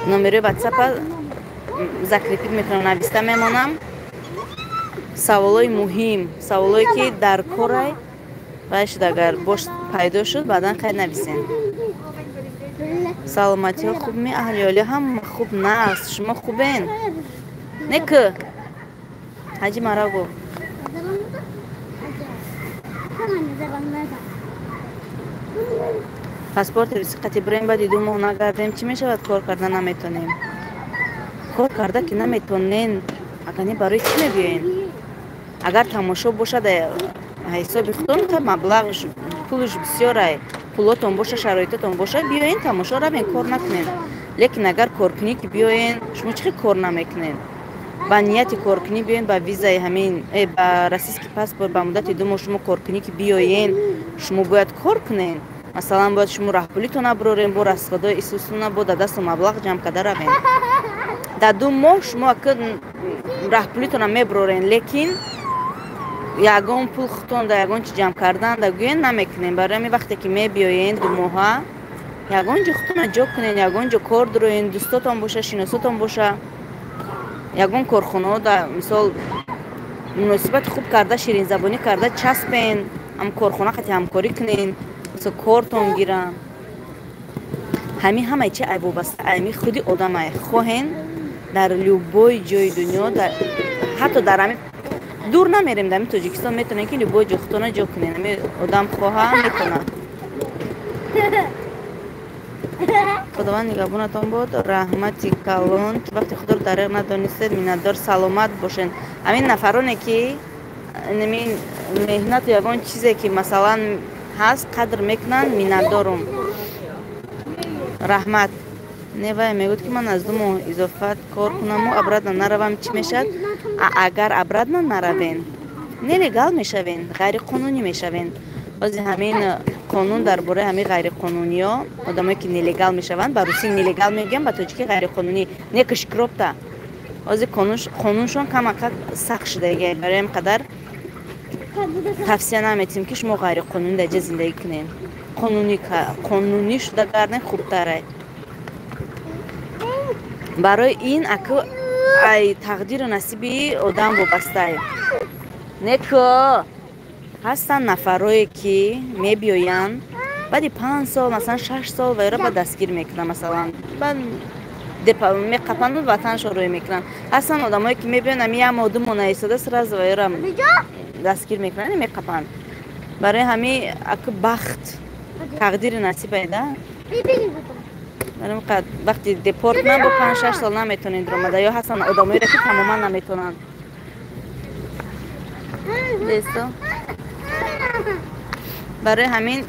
[SPEAKER 1] номерои ватсапа закрепить мекунам, нависта мемонам. Саволои муҳим, саволое ки дар корай вай шуд, агар бош пайдо шуд, баъдан хайр нависем. Саломатиҳо хуб ми, аҳли оила ҳама хуб нааст? Шумо хубен? Нек ҳаҷи мараго. Паспорти русӣ қати бирем, баъди 2 моҳ нагардем, чӣ мешавад? Кор карда наметонем. Кор карда ки наметонен, агар не, барои чӣ мебиёен? Агар тамошо бошад, ҳисоби худон та маблағш, пулш бисёрай, пулотон боша, шароитотон боша, биёен, тамошо равен, кор накунен. Лекин агар коркунӣ ки биёен, шумо чӣ хел кор намекунен? Ба нияти коркунӣ биёен, ба визаи ҳамин, ба российский паспорт ба муддати 2 моҳ шумо коркунӣ ки биёен, шумо бояд кор кунен. Масалан, бояд шумо раҳпулитона бирорен, бо расходои исусуна, бо да дасту маблағ ҷамъ карда равен. Дар 2 моҳ шумо раҳпулитона мебирорен, лекин ягон пул худтон да ягон чи ҷамъ кардан да гӯен намекунем. Барои ҳамин вақте ки мебиёен 2 моҳа, ягон ҷо худтона ҷо кунен, ягон ҷо кор дуроен, дӯстотон боша, шиносотон боша, ягон корхонаҳо да мисол муносибати хуб карда, ширинзабонӣ карда часпен, ҳам корхона қати ҳамкорӣ кунен, мисол кортон гиран. Ҳамин ҳамаи чи ай вобаста ами худи одамай. Хоҳен дар любой ҷои дунё, ҳатто дар ҳамин дур намерем, дар ҳамин Тоҷикистон метавонем ки любой ҷо худтона ҷо кунен. Ҳамин одам хоҳа метавонад. Худованд нигаҳбонатон бод. Раҳмати калон ки вақти худро дариғ надонистед. Миннатдор, саломат бошед. Ҳамин нафароне ки меҳнату ягон чизе ки масалан ҳаст қадр мекунанд, миннатдорум. Раҳмат. Не, вай мегӯяд ки ман аз 2 моҳ изофат кор кунаму обратно наравам, чӣ мешавад? Агар обратно наравен, нелегал мешавен, ғайриқонунӣ мешавен. Бози ҳамин қонун дар бораи ҳамин ғайриқонуниё, одамое ки нелегал мешаванд, ба русӣ нелегал мегӯянд, ба тоҷикӣ ғайриқонунӣ, некашкропта. Ҳозир қонуншон камакак сахт шудагиа. Барои ҳамин қадар тавсия наметиҳем ки шумо ғайриқонунӣ дар ҷа зиндагӣ кунед. Қонунӣ шуда гарден хубтарай. Барои ин аку ай тақдиру насиби одам вобастае. Неко ҳастанд нафарое ки мебиёянд, баъди 5 сол, масалан 6 сол вайро ба дастгир мекунанд, масалан баъд меқапанду ватаншон рӯй мекунанд. Ҳастанд одамое ки мебиёянд, ами як моҳ 2 моҳ наистода сразу вайро дастгир мекунанд, меқапанд. Барои ҳамин аку бахт, тақдири насибае да. Вақти депорт кунанд, бо 5-6 сол наметавонед омада, ё ҳастанд одамоеро ки тамоман наметавонанд. Барои ҳамин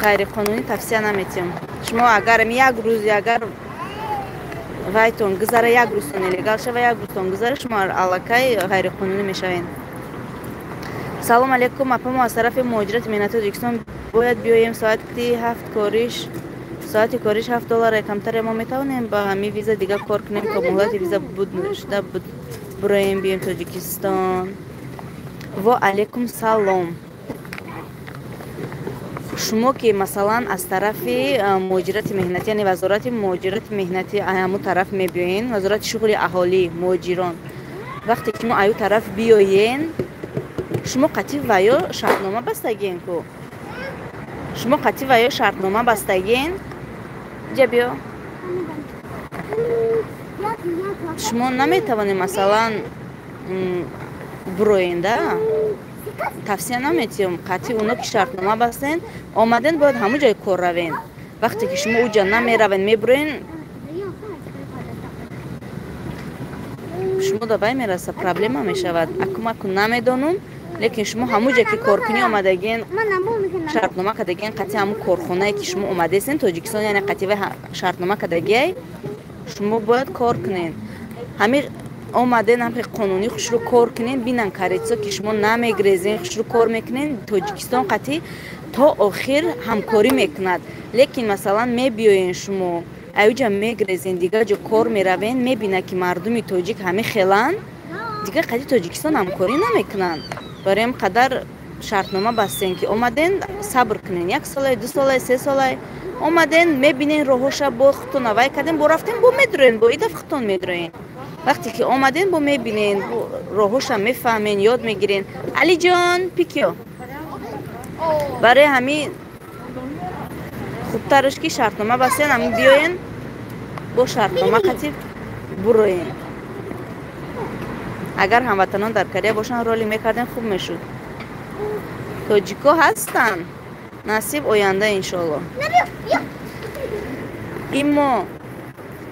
[SPEAKER 1] ғайриқонунӣ тавсия наметиҳем. Шумо агар як рӯз агар вайтон гузара, як рӯзтон нелегал шава, як рӯзтон гузара, шумо аллакай ғайриқонунӣ мешавед. Салом алейкум, апа, мо аз тарафи муҳоҷирати меҳнати Тоҷикистон бояд биёем. Соати 7 кориш, соати кориш 7 доллар камтаре. Мо метавонем ба ҳамин виза дига кор кунем то муҳлати виза буд шуда буроем биёем Тоҷикистон? Во алейкум салом. Шумо ки масалан аз тарафи муҳоҷирати меҳнатӣ, яъне вазорати муҳоҷирати меҳнатӣ ҳамун тараф мебиёен, вазорати шуғли аҳолӣ, муҳоҷирон, вақте ки шумо аю тараф биёен, шумо қатъи ваё шартнома бастагиен ку? Шумо қатъи ваё шартнома бастагиен? Ҷа биё. Шумо наметавонед масалан буроен да? Тавсия наметиҳем. Қатъи оно ки шартнома бастен, омаден, бояд ҳамун ҷой кор равен. Вақте ки шумо уҷа намеравен, мебуроен, шумо да вай мераса, проблема мешавад. Акумаку намедонум, лекин шумо ҳамун ҷое ки коркунӣ омадагиен, шартнома кардагиен, қатъи ҳамун корхонае ки шумо омадесен Тоҷикистон, яъне қатъи вай шартнома кардагиай, шумо бояд кор кунед. Ҳамин омаден, ҳамин қонунӣ хушрӯ кор кунед, бинан каретсо ки шумо намегрезен, хушрӯ кор мекунед, Тоҷикистон қатъи то охир ҳамкорӣ мекунад. Лекин масалан мебиёен шумо, аюҷа мегрезен, дигар ҷо кор меравен, мебинад ки мардуми тоҷик ҳамин хеланд, дигар қатъи Тоҷикистон ҳамкорӣ намекунанд. Барои ҳам қадар шартнома бастен ки омаден, сабр кунен, 1 солай, 2 солай, 3 солай омаден, мебинен роҳоша, бо худтон авай карден, бо рафтен, бо медроен, бо идаф худтон медроен. Вақте ки омаден, бо мебинен, роҳоша мефаҳмен, ёд мегирен. Алиҷон, пикиё. Барои ҳамин хубтараш ки шартнома бастен, ҳамин биёен, бо шартнома қатъи буроен. Агар ҳамватанон дар Корея бошанд, роли мекардем, хуб мешуд. Тоҷико ҳастанд, насиб оянда иншоалло. Имо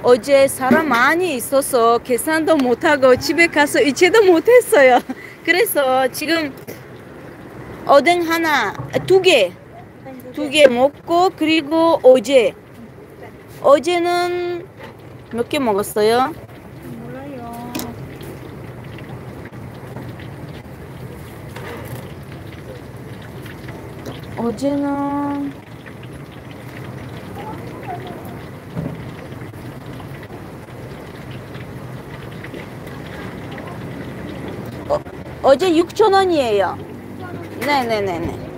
[SPEAKER 1] 어제 사람 많이 있어서 계산도 못하고 집에 가서 이체도 못했어요. 그래서 지금 오뎅 하나, 두 개 먹고, 그리고 어제는 몇 개 먹었어요? 어제는 어제 6,000원이에요. 네네네네.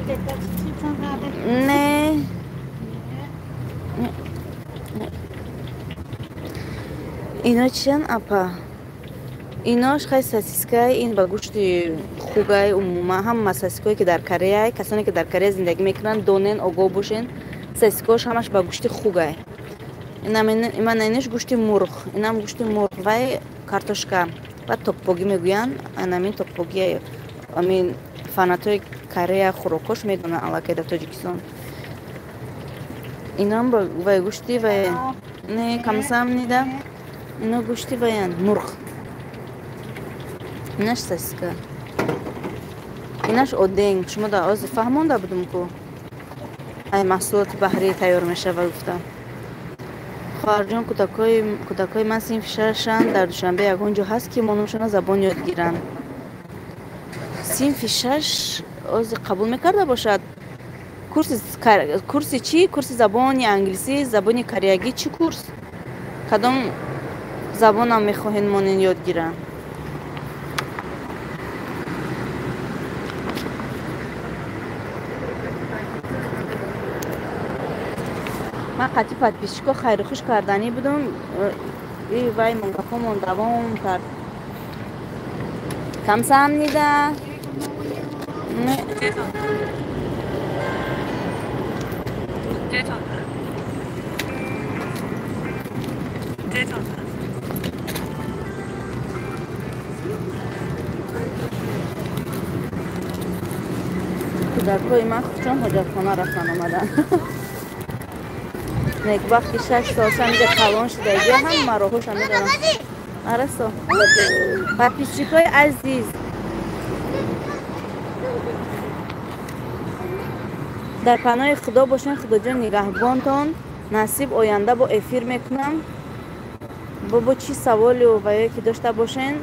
[SPEAKER 1] 7,400. 네. Ино чиян, апа? Инош хай сосискай, ин ба гӯшти хугай, умуман ҳама сосиское ки дар Кореяй, касоне ки дар Корея зиндагӣ мекунанд, донен, огоҳ бошен, сосискош ҳамаш ба гӯшти хугай. Иман инаш гӯшти мурғ, инам гӯшти мурғ вай картошка ва токпогӣ мегӯянд. Анамин токпогӣ, амин фанатои Корея хӯрокош медонанд аллакай дар Тоҷикистон. Инам вай гӯшти вай не камсамнида. Ино гӯшти ваянд мурғ. Инаш сосиска. Инаш оденг. Шумо да оз фаҳмонда будум ку. Ай маҳсулоти баҳрӣ тайёр мешава гуфтам. Хоҳарҷон, кӯдакои ман синфи шашанд, дар Душанбе ягон ҷо ҳаст ки монумшона забон ёд гиранд. Синфи шаш ози қабул мекарда бошад? Курси чӣ? Курси забони англисӣ, забони кореягӣ, чӣ курс? Кадом забонам мехоҳед монен ёд гиранд? Ман қатъи подписчико хайрухуш карданӣ будум, и вай мунгапомон давом кард. Камсаамнида. Кӯдакҳои ман худшон ҳоҷатхона рафтан омаданд. Некбахти 6 сол шамида калон шуда, ё ҳама роҳоша медонам. Арасо. Подписчикои азиз, дар паноҳи Худо бошен, Худоҷон нигаҳбонтон. Насиб оянда бо эфир мекунам. Бобо чӣ саволю ваё ки дошта бошен,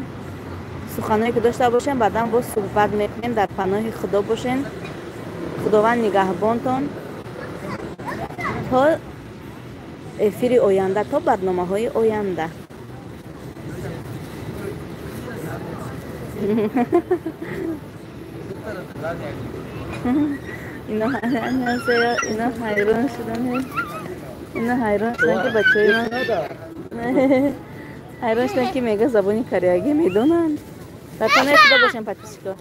[SPEAKER 1] суханое ки дошта бошен, баъдан боз суҳбат мекунем. Дар паноҳи Худо бошен, Худованд нигаҳбонтон. То эфири оянда, то барномаҳои оянда. Ино ино ҳайрон шудан, ино ҳайрон шудан ки бачаи ман ҳайрон шудан ки мега забони кореягӣ медонанд. Дар паноҳи Худо бошем, подписчико.